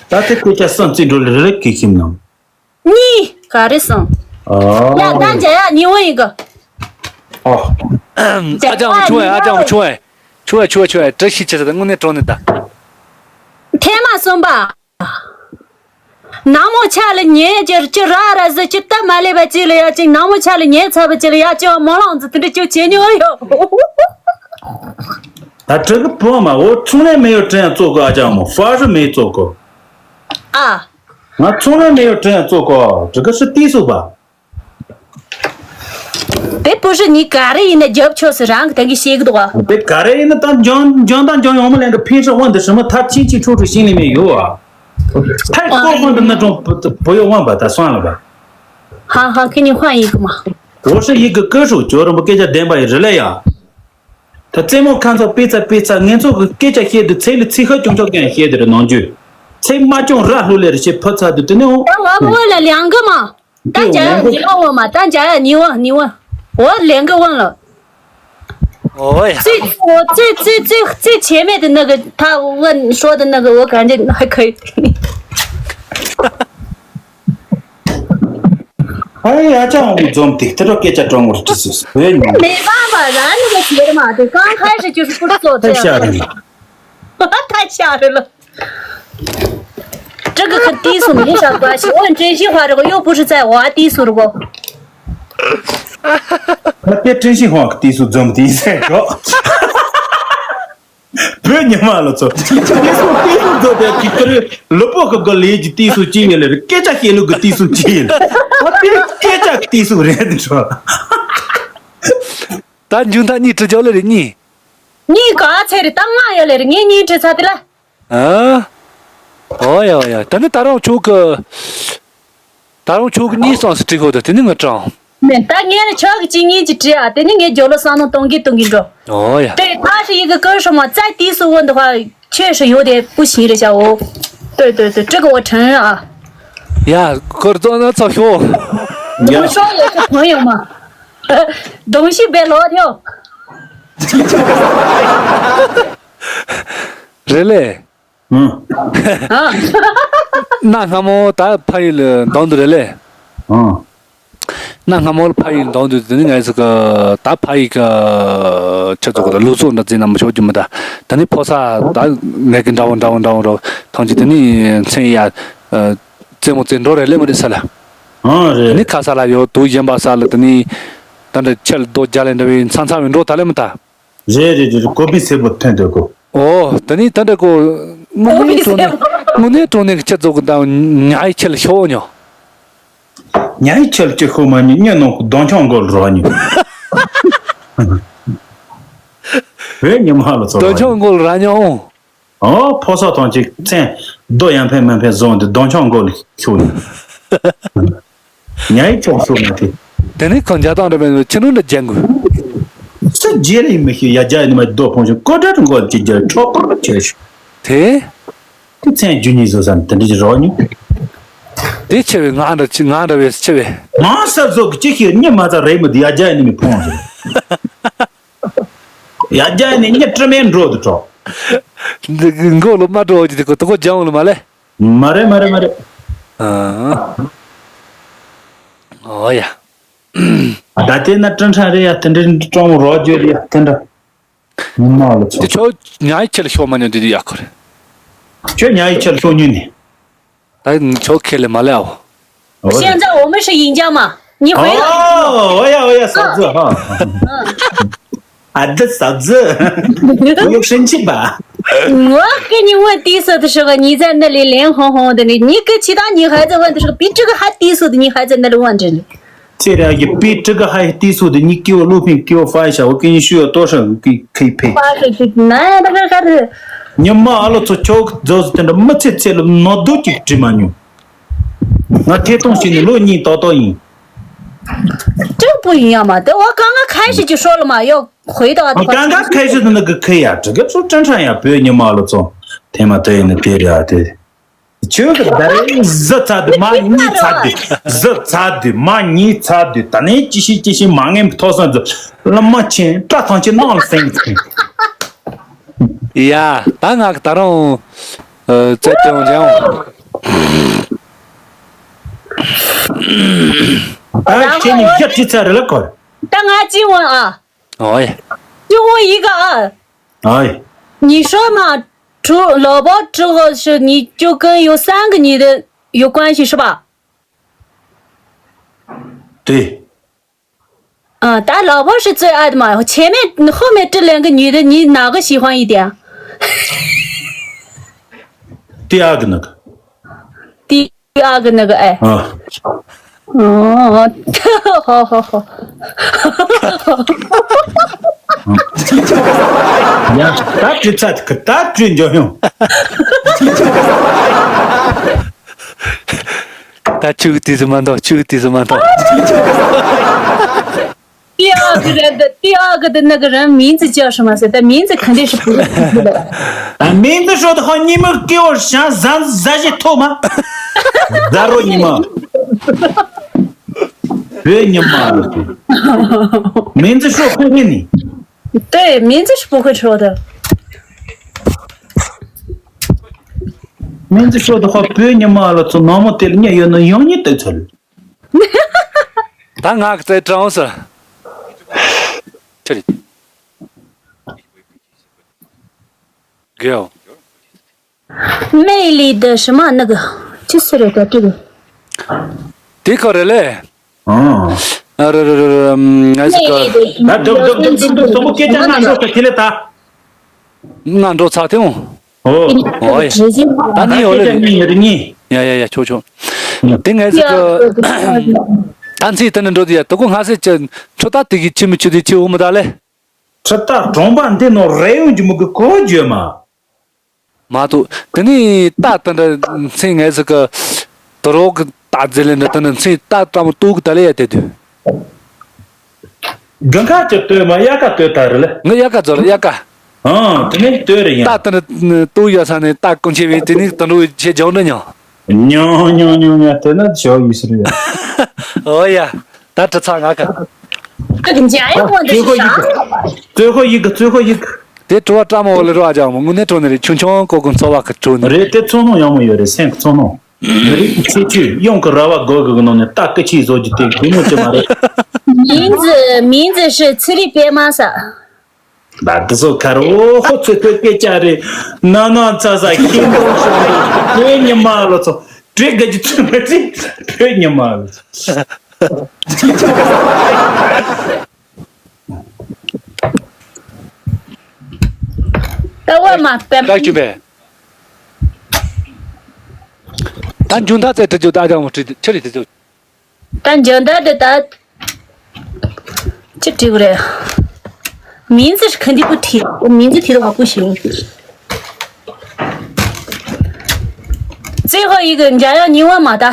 ད་དེ་སྐད་ཆ་སང་རྩིས་འགྲོ་ལེ་རེ་ལེ་གི་ཁྱིམ་ནང་། གཉིས། ག་རེ་སོང་། ཨ། ཡ་ད་འཇའ་ཡ་ཉི་འོང་ཡིན་གི། ཨ། ཨ་ཅང་ཆུ་ཨེ། ཨ་ཅང་ཆུ་ཨེ། ཆུ་ཨེ་ཆུ་ཨེ་ཆུ་ཨེ། བཀྲ་ཤིས་ཆེ་ས་དངོས་གནས་གྲོགས་ནི་ད། ཐེངས་མ་གསུམ་པ། ནག་མོ་ཆ་ལ་ཉལ་ཅི་ཅི་ར་ར་ཟི་ཅི་སྟབས་མ་ལེགས་པ་ཅི་ལ་ཡ་ཅིག་ནག་མོ་ཆ་ལ་ཉལ་ཚར་བ་ཅི་ལ་ཡ་ཅི་བ་མོ་ལང་ཟི་དེ་འདྲ་ཅི་བྱེད་མྱོང་ཡོད། ད་དྲི་གི་བུ་མ་འོ་ཚོང་ལས་མེ་ཡོད་དྲན་ཡ་ཙོག་གོ། ཨ་ཅང་མོ་ཧྥ་རི་མེ་ཙོག་གོ། ཨ། ང་ཚོང་ལས་མེ་ཡོད་དྲན་ཡ་ཙོག་གོ། དྲི་གི་ཧྲི་ཏི་སུ་བ། དེ་པུ་ཧྲི་ནི་ག་རེ་ཡིན་ན་རྒྱབ་ཆོག་སི་རང་གི་ད་གི་ཤེས་གི་འདུག་ག་དེ་ག་རེ་ཡིན་ན་ད་འཇོན་འཇོན་ད་འཇོན་ཡོང་མ་ལེན་གི་ཕིན་ཧྲི་དབང་དུ་ཧྲི་མ་ཐབས་ཆིན་ཆིན་ཁྲུ་ཧྲི་ཤིང་ལི་མེ་ཡོ་ཨ། ཐའི་ཀོ་ཧོན་དུ་ན་ཀྲོང་བུ་ཡོ་དབང་བ་ད་སོང་ལ་བ། ཧ་ཧ་ཁི་ནི་ཧོན་ཡིག་མ། 我是一个歌手 ཇོ་རིན་པོ་སྐད་ཆ་བདེན་པ་ཡི་རི་ལེ་ཡ། ད་རྩེད་མོ་ཁ་ཚོ་དཔེ་ཚ་དཔེ་ཚ་ངན་ཚོགས་ཀྱི་སྐད་ཆ་བཤད་དུས་ཚེ་ལི་ཚིག་ཁ་ཅུང་ཅོག་ཀྱང་བཤད་དེ་རེ་ནང་རྒྱུ། ཚེ་མ་ཅུང་ར་ལྷུ་ལེ་རེ་ཞེ་ཕོ་ཚ་དུས་དེ་ནི་འོང་། ད་ང་བོ་ལ་ལེང་གི་མ། ད་འཇའ་ཡ་ཉི་བ་འོ་མ་ད་འཇའ་ཡ་ཉི་བ་ཉི་བ། འོ་ལེང་གི་འོང་ལ། ཨོ་ཡ། ཙི་ཙི་ཙི་ཙི་ཙི་ཆེ་མེད་དེ་ནི་གི་ད་འོ་ཧྲོ་དེ་ནི་གི་འོ་ག་འདི་ཧ་ཁ་ཡི། ཨ་ཡ་ཅང་འོང་འཛོམས་ཏེ་དེ་འདྲ་སྐད་ཆ་དྲང་བོར་དྲིས་སོ་སོ་བས་ཉོན། མེད་པ་བ་ར་ནི་གི་ཆེར་མ་དེ་གང་ཁ་ཧྲི་ཅུ་སྤུར་ཙོ་ད་ཤ་རེད། ད་ཤ་རེད་ལ། 这个可低俗，没啥关系。我真心话，这个又不是在我低俗了。 ད་དེ་ཀྲིན་ཤིང་ཧོང་གི་ཏི་སུ་འཛོམས་ཏི་ཟེར་གོ། བོད་ཉི་མ་ལ་ཚོ། ཏི་སུ་ཏི་སུ་འཛོམས་པའི་གི་ཀ་རི་ལུ་པོ་གི་གོ་ལེ་གི་ཏི་སུ་ཅི་ཡིན་ལེ་རེ་སྐད་ཆ་བཤད་ལུགས་གི་ཏི་སུ་ཅི་ཡིན། ཨ་དེ་སྐད་ཆ་གི་ཏི་སུ་རེད་འགྲོ། ད་འཇུ་མཐའ་གཉིས་ཁྲི་ཅོག་ལེ་རེ་གཉིས། གཉིས་ག་ཚད་རེ་ད་ལྔ་ཡོད་ལེ་རེ་ངས་གཉིས་ཁྲི་ཚ་དེ་ལ། ཨ། ཨོ་ཡ་ཨོ་ཡ། ད་ནི་ད་རུང་ཁྱོད་ཀྱི། ད་རུང་ཁྱོད་ཀྱི་གཉིས་སོང་སི་ཁྲི་ཁོ་ད་དེ་ནི་ང་དྲང་། མེད་ད་ངས་ནི་ཆོག་གི་གཅིག་གཉིས་ཀྱི་བྲིས་ཨ་དེ་ནི་ངས་རྒྱོ་ལོ་བསམ་བློ་གཏོང་གི་གཏོང་གི་འགྲོ། ཨོ་ཡ། 对，他是一个歌手嘛，在低俗问的话，确实有点不行的，小吴。对对对，这个我承认啊。 ཡ་ཁོར་ཙོ་ན་ཚོ་ཤོ། 我们说也是朋友嘛。东西别落掉。 རེད་ལེ། ཨང་། ཨ། གནའ་སྔ་མོ་ད་ཕ་ཡུལ་ལ་འདང་དུ་རེད་ལེ། ཨང་། གནའ་སྔ་མོ་ལ་ཕ་ཡུལ་འདང་དུ་དེ་ནི་ངས་ཟེར་གི་ད་ཕ་ཡུལ་གི་ཁྱེད་ཚོ་གི་ལུགས་སྲོལ་འདྲ་འཛིན་ན་མི་ཆོག་རྒྱུ་མི་ད། ད་ནི་ཕོ་ས་ད་ངས་གི་འདྲ་བོ་འདྲ་བོ་འདྲ་བོ་འདྲ་བོ་ཐང་ཅི་དེ་ནི་མཚན་ཡ། རྩེད་མོ་རྩེ་འགྲོ་རེད་ལེ་མི་རེད་ས་ལ། ཨང་རེད། དེ་ནི་ཁ་ས་ལ་ཡོད་དུ་གཞན་པ་ས་ལ་དེ་ནི། ད་འདྲ་ཁྱེད་ལ་རྡོ་རྒྱ་ལས་འདྲ་བའི་མཚམས་མཚམས་བའི་འགྲོ་ད་ལེ་མི་ད། རེད་རེད་རེད། གོ་བི་སེར་པོ་ཐོན་འདོད་གོ། ཨོ། ད་ནི་ད་འདྲ་གོ། དངོས་གནས་དྲང་གནས་དངོས་གནས་དྲང་གནས་ཀྱི་ཁྱེད་ཚོ་གི་ད་ཉ་ཡི་ཁྱེད་ལ་ཤོག་ཉོ། ཉ་ཡི་ཁྱེད་ལ་ཅི་ཤོག་མ་ཉོ་ཉོ་ནང་གི་གདོང་ཆང་མགོ་ལ་རོགས་ཉོ། བོད་ཉི་མ་ལ་ཚོ་གདོང་ཆང་མགོ་ལ་ར་ཉོ་ཨོ། ཨོ་ཕོ་སོགས་དང་གཅིག་མཚན་རྡོ་ཡང་ཕན་མ་ཕན་བཟུང་སྟེ་གདོང་ཆང་མགོ་ལ་ཤོག་ཉོ། ཉ་ཡི་ཆོག་ཤོག་མ་དེ། དེ་ནས་ཁོང་རྒྱ་དང་འདྲ་བའི་ཕྱི་ནང་འདྲ་རྒྱག་དགོས། སུ་རྗེས་ལ་ཡིན་མི་ཤེས་ཡ་རྒྱ་ཡིན་མ་རྡོ་ཕོང་ཞིང་ཀོ་དྲ་དུ་མགོ་ཅི་རྒྱ་ཁྲོག་པར་ཆེ་ཤོག་དེ། དེ་མཚན་རྒྱུ་གཉིས་བཟོ་ས་ནི་དེ་འདྲ་ཅི་རོགས་ཉུང་། དེ་ཆེ་བའི་ང་འདྲ་ཆེ་ང་འདྲ་བའི་ཆེ་བའི། ང་ས་བཟོ་གི་ཅི་ཤེས་གཉིད་མ་ཚ་རེད་མི་དེ་ཡ་རྒྱ་ཡིན་མི་ཕོང་ཞིག་ཡ་རྒྱ་ཡིན་གཉིད་དྲི་མེད་འགྲོ་དུ་གྲོགས། འདི་མགོ་ལོ་མ་འགྲོ་གི་དེ་ཀོ་དུ་ཀོ་རྒྱང་ལོ་མ་ལེ། མ་རེད་མ་རེད་མ་རེད། ཨ། ཨོ་ཡ། ད་དེ་ན་ཀྲིན་ཁྲ་རེད་ཡ། དེ་འདྲ་ཀྲང་རོ་ཇོ་རེད་ཡ། དེ་འདྲ། ཉི་མ་ལ་ཚོ། དེ་ཁྱོད་ཉའི་ཁྱེར་ཤོག་མ་ཉོ་དེ་དུས་ཡག་གོ་རེད། ཁྱོད་ཉའི་ཁྱེར་ཤོག་ཉོ་ནི། ད་ཁྱོད་ཁས་ལེ་མ་ལེ་ཨོ། 现在我们是赢家嘛，你回来。 ཨོ་ཡ་ཨོ་ཡ་ཟ་ཟི་ཧ། ཨ་ད་ཟ་ཟི། 我又生气吧。 我给你问第一次的时候，你在那里脸红红的，你你跟其他女孩子问的时候，比这个还低俗的，你还在那里问着呢。 这样一比这个还低俗的，你给我录屏，给我发一下，我给你需要多少，我给可以配。 发出去，那那个还是 ཉི་མ་ཨ་ལོ་ཚོ་ཁྱོད་རྫོགས་སུ་དེ་འདྲ་མི་ཚེ་ཚད་ལ་ནོར་སྡུག་ཅིག་བྲིས་མ་མྱོང་། ང་ཐད་གཏོང་བྱས་ནས་ལོ་གཉིས་ཏག་ཏག་ཡིན། 这不一样嘛，对，我刚刚开始就说了嘛，要回到 ང་གང་ག་开始的那个可以啊，这个说正常呀，不要你骂了总，天嘛对那对了啊，对。 ཁྱོད་ཀྱི་ད་རེས་གཟི་ཚ་དུས་མ་གཉིས་ཚ་དུས། གཟི་ཚ་དུས་མ་གཉིས་ཚ་དུས། ད་ནས་ཅི་ཤི་ཅི་ཤི་མ་ངན་པའི་ཐོག་སོང་དུས། བླ་མ་ཆེན་བཀྲ་ཐང་ཆེན་ནང་ལ་སེང་ཚེ། ཡ། ད་ང་གི་ད་རུང་། ཨ། རྩེད་དྲན་འཇང་། ཨ། ཁྱེད་ནི་ཡག་ཅི་ཚ་རེད་ལ་གོ། 但俺今晚啊， ཨོ་ཡ། 就问一个啊。 ཨོ་ཡ། 你说嘛，除老婆之后是你就跟有三个女的有关系是吧？ 对。 嗯，但老婆是最爱的嘛，前面后面这两个女的，你哪个喜欢一点啊？ 第二个那个。 第二个那个哎。 ཨ། ཨོ། 好好好。 ཡ། ད་དྲི་ཚ་དེ་ད་དྲི་འཇོག་ཡོང་། ད་ཆུ་དེ་ཟི་མ་འདོག་ཆུ་དེ་ཟི་མ་འདོག 第二个人的，第二个的那个人名字叫什么？是，但名字肯定是不会出的。 ཨ། 名字说的好，你们给我想咱咱些透吗？咱说你们。别你妈了。名字说会给你。 对，名字是不会说的。 名字说的好，别你妈了，从那么对了，你有那用你得出来。 ད་ང་གི་རྩེད་གྲོང་ཟེར། ཁྱེད་རེད། 给我。 魅力的什么那个，就是这个这个。 དེ་ཁོ་རེད་ལེ། ཨ། ཨ། རེད་རེད་རེད་རེད། ང་ཟིག་ག་ད་སྡུག་སྡུག་སྡུག་སྡུག་སྡུག་སྡུག་སྡུག་སྐད་ཆ་ང་འགྲོ་ས་དེ་ལས་ད། ང་འགྲོ་ཚར་ཐེངས། ཨོ། ཨོ་ཡ། ད་ནི་ཡོད་ལེ། ད་ནི་ཡོད་ལེ། ཡ་ཡ་ཡ། ཆོག་ཆོག་དེ་ངས་ཟིག་གི། ད་ཚིག་དེ་ནི་འགྲོ་དུས་ཡ། དུ་གུ་སྔ་སེ་ཅི་ཁྲི་ད་དེ་གི་ཆི་མི་ཆི་དེ་ཆི་འོ་མི་ད་ལེ། ཁྲི་ད་གྲོང་པ་འདི་ནང་རེ་ཡོང་གི་མི་གི་གོ་བརྗོད་མ། མ་གཏོགས་དེ་ནི་ད་དེ་འདྲ་མཚན་ངས་ཟིག་གི། དུ་རོག་གི་ད་ཟེར་ལེ་འདྲ་དེ་ནི་མཚན་ད་ད་མོ་ཏོག་གི་ད་ལེ་ཡ་དེ་དུས། དགུན་ཁ་ཅིག་ལྟོས་མ་དབྱར་ཁ་ལྟོས་ད་རེད་ལེ། ངས་དབྱར་ཁ་ཟེར་ལེ། དབྱར་ཁ། ཨང་། དེ་ནས་ལྟོས་རེད་ཡ། ད་ལྟ་ནི་ལྟོས་ཡ་ས་ནས་ད་ཀུན་ཆེ་བས་དེ་ནས་ད་འགྲོ་བའི་ཆེ་སྦྱོང་འདྲ་མྱོང་། མྱོང་མྱོང་མྱོང་མྱོང་། དེ་ན་ཞོ་ཡིས་རེད་ཡ། ཨོ་ཡ། ད་དྲི་ཚ་ང་ག 这个家伙，这是啥？ 最后一个，最后一个。 དེ་དྲི་བ་བཀྲ་མ་འོ་ལེ་རོ་ཨ་ཅག་མོ་དངོས་གནས་དྲོ་ནི་རེད། ཆུང་ཆུང་ཀོ་ཀོ་འཚོ་བ་གི་དྲོ་ནི་རེད། དེ་ཚོ་ནོ་ཡང་མོ་ཡོད་རེད། སེམས་ཀྱི་ཚོ་ནོ། མི་རིགས་ཀྱི་ཁྱད་ཆོས་ཡོངས་ཀྱི་ར་བ་དགོས་གི་ནང་ནས་ད་སྐད་ཆའི་བཟོ་རྒྱུ་དེ་གི་མོ་ཅི་མ་རེད། 名字，名字是ཚེ་རིང་པད་མ་ཟེར། ད་དེ་ཚོ་ཁར་འོ་ཧོ་ཚོད་ཚོད་སྐད་ཆ་རེད། ན་ན་ཚ་ཚ་ཤིང་སྡོང་ཤོང་སྡོང་བོད་ཉི་མ་ལོ་ཚོ་བྲེ་ག་ཅི་ཚོད་མ་ཚིག་བོད་ཉི་མ་ལོ་ཚོ། ད་འོ་མ་པད་མ། ད་འཇུ་མཐའ་ཚད་དྲི་རྒྱུ་ད་ཅང་མོ་དྲི་ཆི་རེད་དེ་ཚོ། ད་འཇོན་ད་དེ་ད། ཅི་དྲི་གི་རེད། 名字是肯定不提，我名字提的话不行。最后一个，你家要你问嘛的。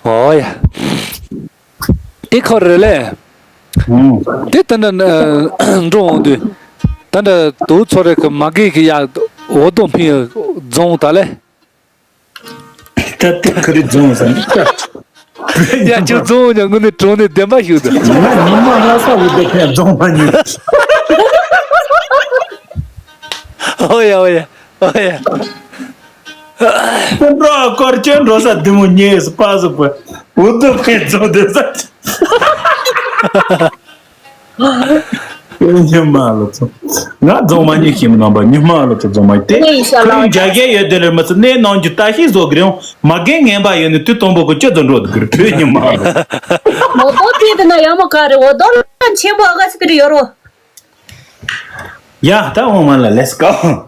ཨོ་ཡ། དེ་ཁོ་རེད་ལེ། དེ་ད་འདྲ་འགྲོ་འོང་དུས། ད་འདྲ་དུ་ཚོ་རེ་གི་མ་གི་གི་ཡ་འོ་དོ་ཕི་རྫོང་ད་ལེ། ད་དེ་ཁ་རི་རྫོང་ཟེར་ནི། ཡ་ཁྱོད་རྫོང་ཡང་དངོས་གནས་གྲོང་ནས་བདེན་པ་ཞིག་འདུག་ང་ཉི་མ་ལྷ་ས་འོས་བསྡད་མཁན་རྫོང་མ་ཉོས། ཨོ་ཡ་ཨོ་ཡ་ཨོ་ཡ། ཁྱོད་འགྲོ་ཨ་སྐོར་ཁྱོད་འགྲོ་ས་འདི་མོ་ཉེས་སུ་པ་སུ་པ། འུ་དུ་ཕན་ཚོ་དེ་ས་ཉི་མ་ལོ་ཚོ། ང་རྫོང་མ་ཉི་ཤིམ་ནང་པ་ཉི་མ་ལོ་ཚོ་རྫོང་མ་དེ། ཁོས་རྒྱ་སྐད་ཡོད་དེ་ལས་མི་ཚོ་གནས་ནང་རྒྱུ་ལྟ་ཤི་བཟོ་གི་རེད། མ་རྒན་ངན་པ་ཡོད་ནི་དུས་དང་པོ་གི་སྐྱོ་ཚོ་འགྲོ་དུ་གི་རེད་བོད་ཉི་མ་ལོ། མོ་ཏོ་དེ་དེ་ན་ཡ་མོ་ག་རེ་འོ་དོ་ལ་ཆེན་པོ་ཨ་ག་ཚི་དེ་རེད་ཡོད་རོ། ཡ་ད་འོ་མ་ལ་let's go།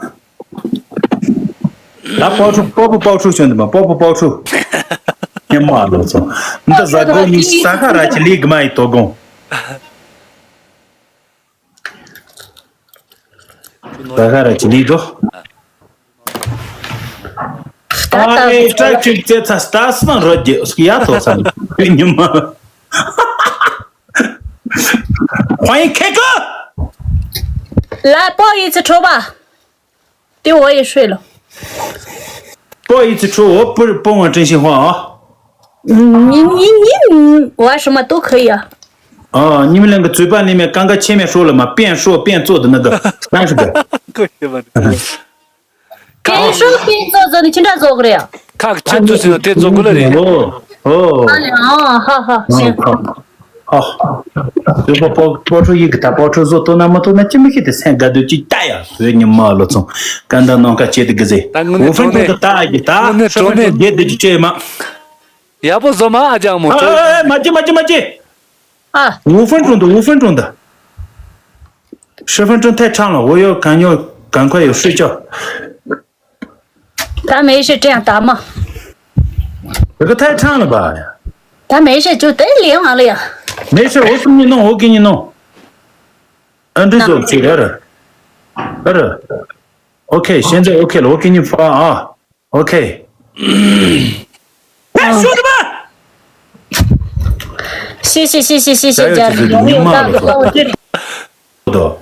ད་པའོ་ཁྲུ་པོ་པོ་པའོ་ཁྲུ་བྱོན་དུ་མ་པོ་པོ་པའོ་ཁྲུ། ཉི་མ་ལོ་ཚོ། འདི་ཟ་གོ་ནི་ས་ཁ་ར་ཅི་ལི་གི་མ་ཡི་དོ་དགོང་། ད་ག་ར་ཅི་ལི་དོ། ཨ་རེ་ཏྲ་ཅིག་ཙེ་ཚ་སྟ་སང་རོ་རྒྱེ་སྐྱ་ཐོག་ས་ཉི་མ། ཁོང་ཡིན་ཁེ་ཀོ། ལ་པོ་ཡི་ཚི་ཁྲོ་བ། དེ་འོ་ཡི་ཧྲུལ་ལོ། པོ་ཡི་ཚི་ཁྲོ་བོ་པུར་པོ་ང་ཀྲིན་ཤིང་ཧོ། ཉིན་ཉིན་ཉིན་བ་ཧྲི་མ་ཏོ་ཁི་ཡ། ཨ་ཉི་མ་ལན་གི་ཙུས་པ་ནི་མེ་ཀང་ཀ་ཆེ་མེ་ཧྲོ་ལ་མ་པེན་ཧྲོ་པེན་ཙོ་དི་ན་གི་ཀང་ཤི་གི། ཀོ་ཤེ་མ་རེད། ཀེང་ཧྲུལ་ཀེང་ཙོ་ཙོ་ནི་ཅི་འདྲ་བཟོ་གི་རེད། ཁག་ཁྱོད་ཚོ་ཟིན་ན་དེ་བཟོ་དགོས་ལ་རེད། ཨོ་ཨོ། ཨ་ལེ་ཨ་ཧ་ཧ་ཤེས། ཨོ་ཁག་ཨ། དེ་པོ་པོ་པོ་ཁྲོ་ཡིག་གི་ད་པོ་ཁྲོ་བཟོ་ཏོ་ན་མ་ཏོ་ན་ཅི་མི་ཤེས་ཏེ་སེང་ག་དུ་ཅི་ལྟ་ཡ་བོད་ཉི་མ་ལོ་ཚོང་ཀ་འདའ་ནང་ཀ་བྱེད་དེ་གི་ཟེ། ད་དངོས་གནས་འོ་ཕན་དྲུང་དུ་ལྟ་གི་ད་དངོས་གནས་ཧྲ་ཕན་དྲུང་རྒྱེད་དེ་ཅི་བྱེད་མ། ཡག་པོ་བཟོ་མ་ཨ་ཅག་མོ་ཨ་ཁྱོད། ཨ་ཨ་མ་ཅི་མ་ཅི་མ་ཅི། 五分钟的，五分钟的。十分钟太长了，我要赶要赶快要睡觉。他没事，这样打嘛。这个太长了吧？他没事，就得领完了呀。没事，我给你弄，我给你弄。嗯，这就这个了，这个。OK，现在 OK 了，我给你发啊。 OK。哎，兄弟们！谢谢谢谢谢谢家人，有大哥帮我这里。的。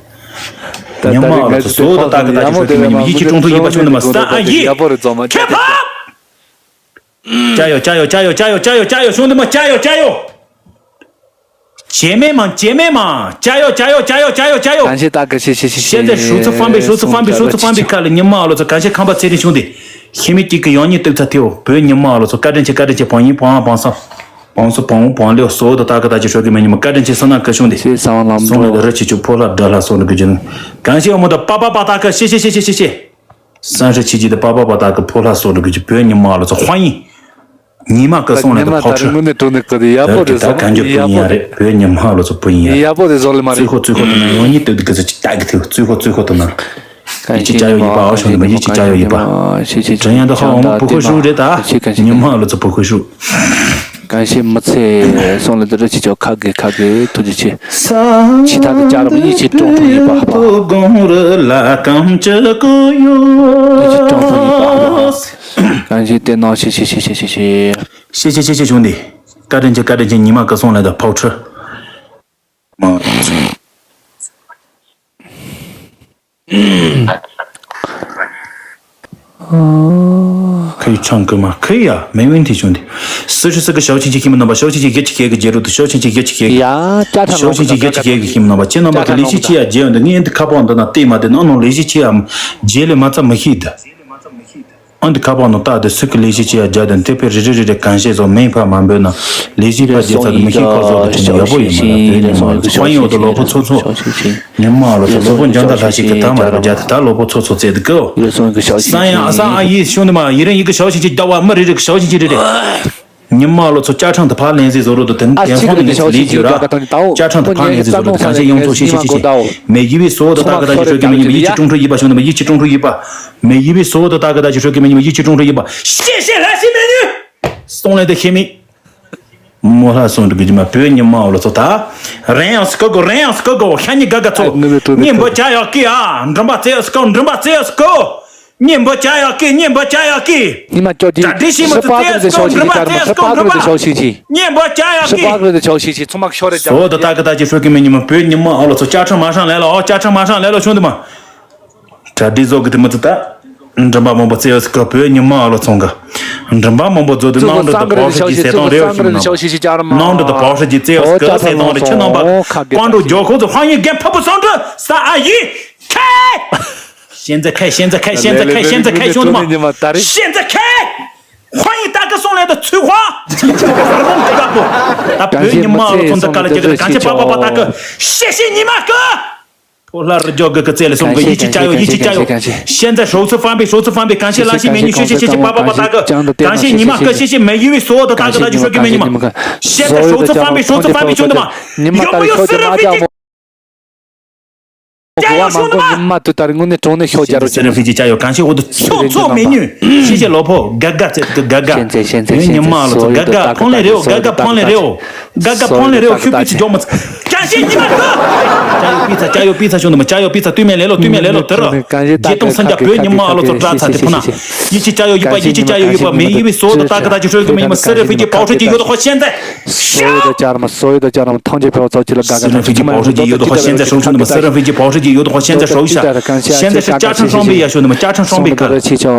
你妈的，所有的大哥大姐说给你们一起中途一把兄弟们三二一，开炮！加油加油加油加油加油加油，兄弟们加油加油！ 姐妹们，姐妹们，加油，加油，加油，加油，加油！感谢大哥，谢谢，谢谢。现在数次翻倍，数次翻倍，数次翻倍，看了你妈了，这感谢康巴这里兄弟，下面几个让你对着丢，不要你妈了，这干正去，干正去，榜一，榜二，榜三，榜四，榜五，榜六，所有的大哥大姐说给你们，你们干正去，上那个兄弟，谢谢三万老母。送了个热气球，破了，得了，送了个人，感谢我们的八八八大哥，谢谢，谢谢，谢谢。 三十七级的八八八大哥，破烂所这个就不要你妈了，这欢迎。你妈个送来的跑车。 དངོས་གནས་དྲང་གནས་ཀི་དེ་ཡག་པོ་རེད་བཟོ་མ་རེད། ཡག་པོ་རེད། བོད་ཉི་མ་ལོ་ཚོ་བུ་ཡིན་ཡ་རེད། ཡག་པོ་རེད་བཟོ་ལེ་མ་རེད། 最后最后的呢，容易对这个是带个头，最后最后的呢。 ཡིད་ཆེས་བྱ་ཡོད་ཡིན་པ་ཨོ་ཤོང་དུ་མ་ཡིད་ཆེས་བྱ་ཡོད་ཡིན་པ། དྲན་ཡང་དུ་ཧ་འོང་བུ་ཁོ་ཤུགས་རེད་ད། ཉི་མ་ལོ་ཚོ་བུ་ཁོ་ཤུགས། 感谢 མི་ཚེ་སོང་ལ་དུ་རི་ཆེ་ཆོ་ཁ་གེ་ཁ་གེ་ཐུགས་རྗེ་ཆེ། ཆི་ཐ་གི་ཅ་ར་མི་ཡིད་ཆེས་ཀྲུང་ཀྲུང་ཡིན་པ་པ། ཡིད་ཆེས་ཀྲུང་ཀྲུང་ཡིན་པ། 感谢 དེ་ནང་ཤེས་ཤེས་ཤེས་ཤེས་ཤེས་ཤེས། 谢谢谢谢兄弟，བཀའ་དྲིན་ཆེ་བཀའ་དྲིན་ཆེ། ཉི་མ་ཀི་སོང་ལ་དུ་ཕོག་ཁྲི།可以唱歌吗？可以啊，没问题，兄弟。四十四个小亲戚，ཁྱིམ་རྣམ་པ་小亲戚 གི་ཅི་ཁེ་གི་རྒྱལ་རུ་དུ་小亲戚 གི་ཅི་ཁེ་གི། ཡ་ཅ་ཁྲ་ཤོག་ཆེན་གྱི་རྒྱལ་གྱི་རྒྱལ་གྱི་ཁྱིམ་རྣམ་པ་ཁྱེད་རྣམ་པ་གི་ལས་བྱེད་ཆེ་ཡ་རྒྱལ་ཡོང་དུ་ངས་འདི་ཁ་པར་འདི་ན་བལྟས་མ་བལྟས་ནང་ནང་ལས་བྱེད་ཆེ་ཡ་རྒྱལ་ལས་མ་ཚ་མི་ཤེས་འདི། ཨ་འདི་ཁ་པར་ནང་ལྟ་དུ་སུ་གི་ལས་བྱེད་ཆེ་ཡ་རྒྱལ་དུ་འདི་ཕེ་རི་རི་རི་རི་གང་བྱས་སོ་མིང་ཕ་མ་འབོད་ན་ལས་བྱེད་ཕ་རྒྱལ་ཚ་དུ་མི་ཤེས་ཁ་བཟོ་དུ་ཁྱིམ་ཡག་པོ་ཡོད་མ་ལ་དེ་ཉི་མ་ལ་ཚོ་ཕ་ཡོད་དུ་ལོ་པོ་ཚོ་ཚོ། ཉི་མ་ལོ་ཚོ་ལོ་པོ་འཇམ་དང་ལྷ་ཞིག་གི་ཐ་མ་ར་རྒྱ་ད་ལོ་པོ་ཚོ་ཚོ་བཙལ་དུ་གོ། ས་ཡ་ས་ཨ་ཡི་ཤུང་དུ་མ་ཡི་རེ་ཡི་གི་ཤོག་ཆེན་གྱི་ཟླ་བ་མི་རེ་རེ་གི་ཤོག་ཆེན་གྱི་རེ་རེ། ཉི་མ་ལོ་ཚོ་བཅའ་ཁྲིམས་དུ་ཕར་ལེན་ཟིག་བཟོ་རོགས་དུ་དེ་ནི་ཨ་དེ་ཚོ་ནི་ངས་ལས་རྒྱུ་ར་བཅའ་ཁྲིམས་དུ་ཕར་ལེན་ཟིག་བཟོ་རོགས་དུ་གང་བྱས་ཡོང་ཚོ་ཤི་ཤི་ཤི་ཤི། མེ་ཡི་བི་སོ་དུ་ད་ག་ད་ཞིག་ཤོད་ཀྱི་མི་ཉི་མ་ཡི་ཆི་ཀྲུང་ཁྲུ་ཡི་པ་ཤོད་ནི་མ་ཡི་ཆི་ཀྲུང་ཁྲུ་ཡི་པ། མེ་ཡི་བི་སོ་དུ་ད་ག་ད་ཞིག་ཤོད་ཀྱི་མི་ཉི་མ་ཡི་ཆི་ཀྲུང་ཁྲུ་ཡི་པ། ཤི་ཤི་ལྷ་ཤི་མེ་ནུ། སོང་ལེ་དུ་ཤི་མི། མོ་ལྷ་སོང་འགྲོ་གི་ཅི་མ་བོད་ཉི་མ་འོ་ལ་ཚོ་ད། རན་ཡང་སི་ཀོ་གོ་རན་ཡང་སི་ཀོ་གོ་ཤ་ཉི་ག་ག་ཚོ། ཉི་འབུ་ཅ་ཡག་གི་ཨ་མགྲིན་པ་བཙལ་སི་ཀོ་མགྲིན་པ་བཙལ་སི་ཀོ། ཉི་འབུ་ཅ་ཡག་གི་ཉི་འབུ་ཅ་ཡག་གི། ཉི་མ་ཅོ་ཅི། གྲ་སྒྲིག་ཤི་མ་ཚོ་བཙལ་སི་ཀོ་མགྲིན་པ་བཙལ་སི་ཀོ་མགྲིན་པ། ཉི་འབུ་ཅ་ཡག་གི། ཚོ་མ་ཤོར་རེ་ད། སོ་ད་ད་གི་ད་ཅི་ཧྲོ་གི་མི་ཉི་མ་བོད་ཉི་མ་འོ་ལ་ཚོ་བཅའ་ཁྲིམས་མ་ཧྲང་ལེ་ལ་ཨོ་བཅའ་ཁྲིམས་མ་ཧྲང་ལེ་ལ་ཤོང་དུ་མ། གྲ་སྒྲིག་བཟོ་གི་དེ་མི་ཚོ་ད། མགྲིན་པ་མང་པོ་བཙལ་སྐབས་བོད་ཉི་མ་ཨ་ལོ་ཚོང་གི་མགྲིན་པ་མང་པོ་བཟོ་དུས་ནང་འདྲི་དུ་པའོ་ཧྲི་གྱི་ཟས་དང་རེ་བ་ཞིག་མིན་ནམ། ནང་འདྲི་དུ་པའོ་ཧྲི་གྱི་བཙལ་སྐབས་ཟས་དང་རེ་ཆི་ནང་པ། ཀོང་ཀྲུག་ཇོ་ཁོ་ཚོ་ཧང་ཡིན་རྒན་ཕ་བུ་སང་འདྲི་ས་ཨ་ཡི། ཁེ། ཤེན་ཛ་ཁེ་ཤེན་ཛ་ཁེ་ཤེན་ཛ་ཁེ་ཤེན་ཛ་ཁེ་ཤོང་དུ་མ། ཤེན་ཛ་ཁེ། ད་ཚུལ་དཔང་། ད་བོད་ཉི་མ་ལོ་ཚོ་འདི་ག་ལ་རྒྱ་གར་གང་བྱེད་པ་པ་པ་ད་གི་ཤེ་ཤེ་ཉི་མ་གི་ཕོ་ལྷ་རི་རྒྱོ་གི་གི་རྩེ་ལ་སོང་གི་ཡིད་ཆེས་བྱ་ཡོད། ཡིད་ཆེས་བྱ་ཡོད། 现在首次翻倍，首次翻倍，感谢拉西美女，谢谢谢谢巴巴巴大哥，感谢你们，谢谢谢谢美玉为所有的大哥大姐说给美女们，现在首次翻倍，首次翻倍，兄弟们，有没有私人飞机？加油，兄弟们！ ཉི་མ་དུ་ལྟར་དངོས་གནས་དྲང་གནས་ཤོག་རྒྱ་རོ་ཅན། 私人飞机加油，感谢我的臭臭美女，谢谢老婆，嘎嘎这个嘎嘎。现在现在现在所有的大哥大姐，所有的大哥大姐， 嘎嘎碰了人哦，嘎嘎碰了人哦，嘎嘎碰了人哦，兄弟姐妹们，感谢你们！加油比赛，加油比赛，兄弟们，加油比赛，对面来了，对面来了，得了，激动参加，不要你们阿罗做渣渣的不呢，一起加油一把，一起加油一把，每一位所有的大哥大姐，说给你们私人飞机保时捷有的话，现在所有的家人们，所有的家人们，团结票走起了，嘎嘎，私人飞机保时捷有的话，现在收，兄弟们，私人飞机保时捷有的话，现在收一下，现在是加成双倍呀，兄弟们，加成双倍看，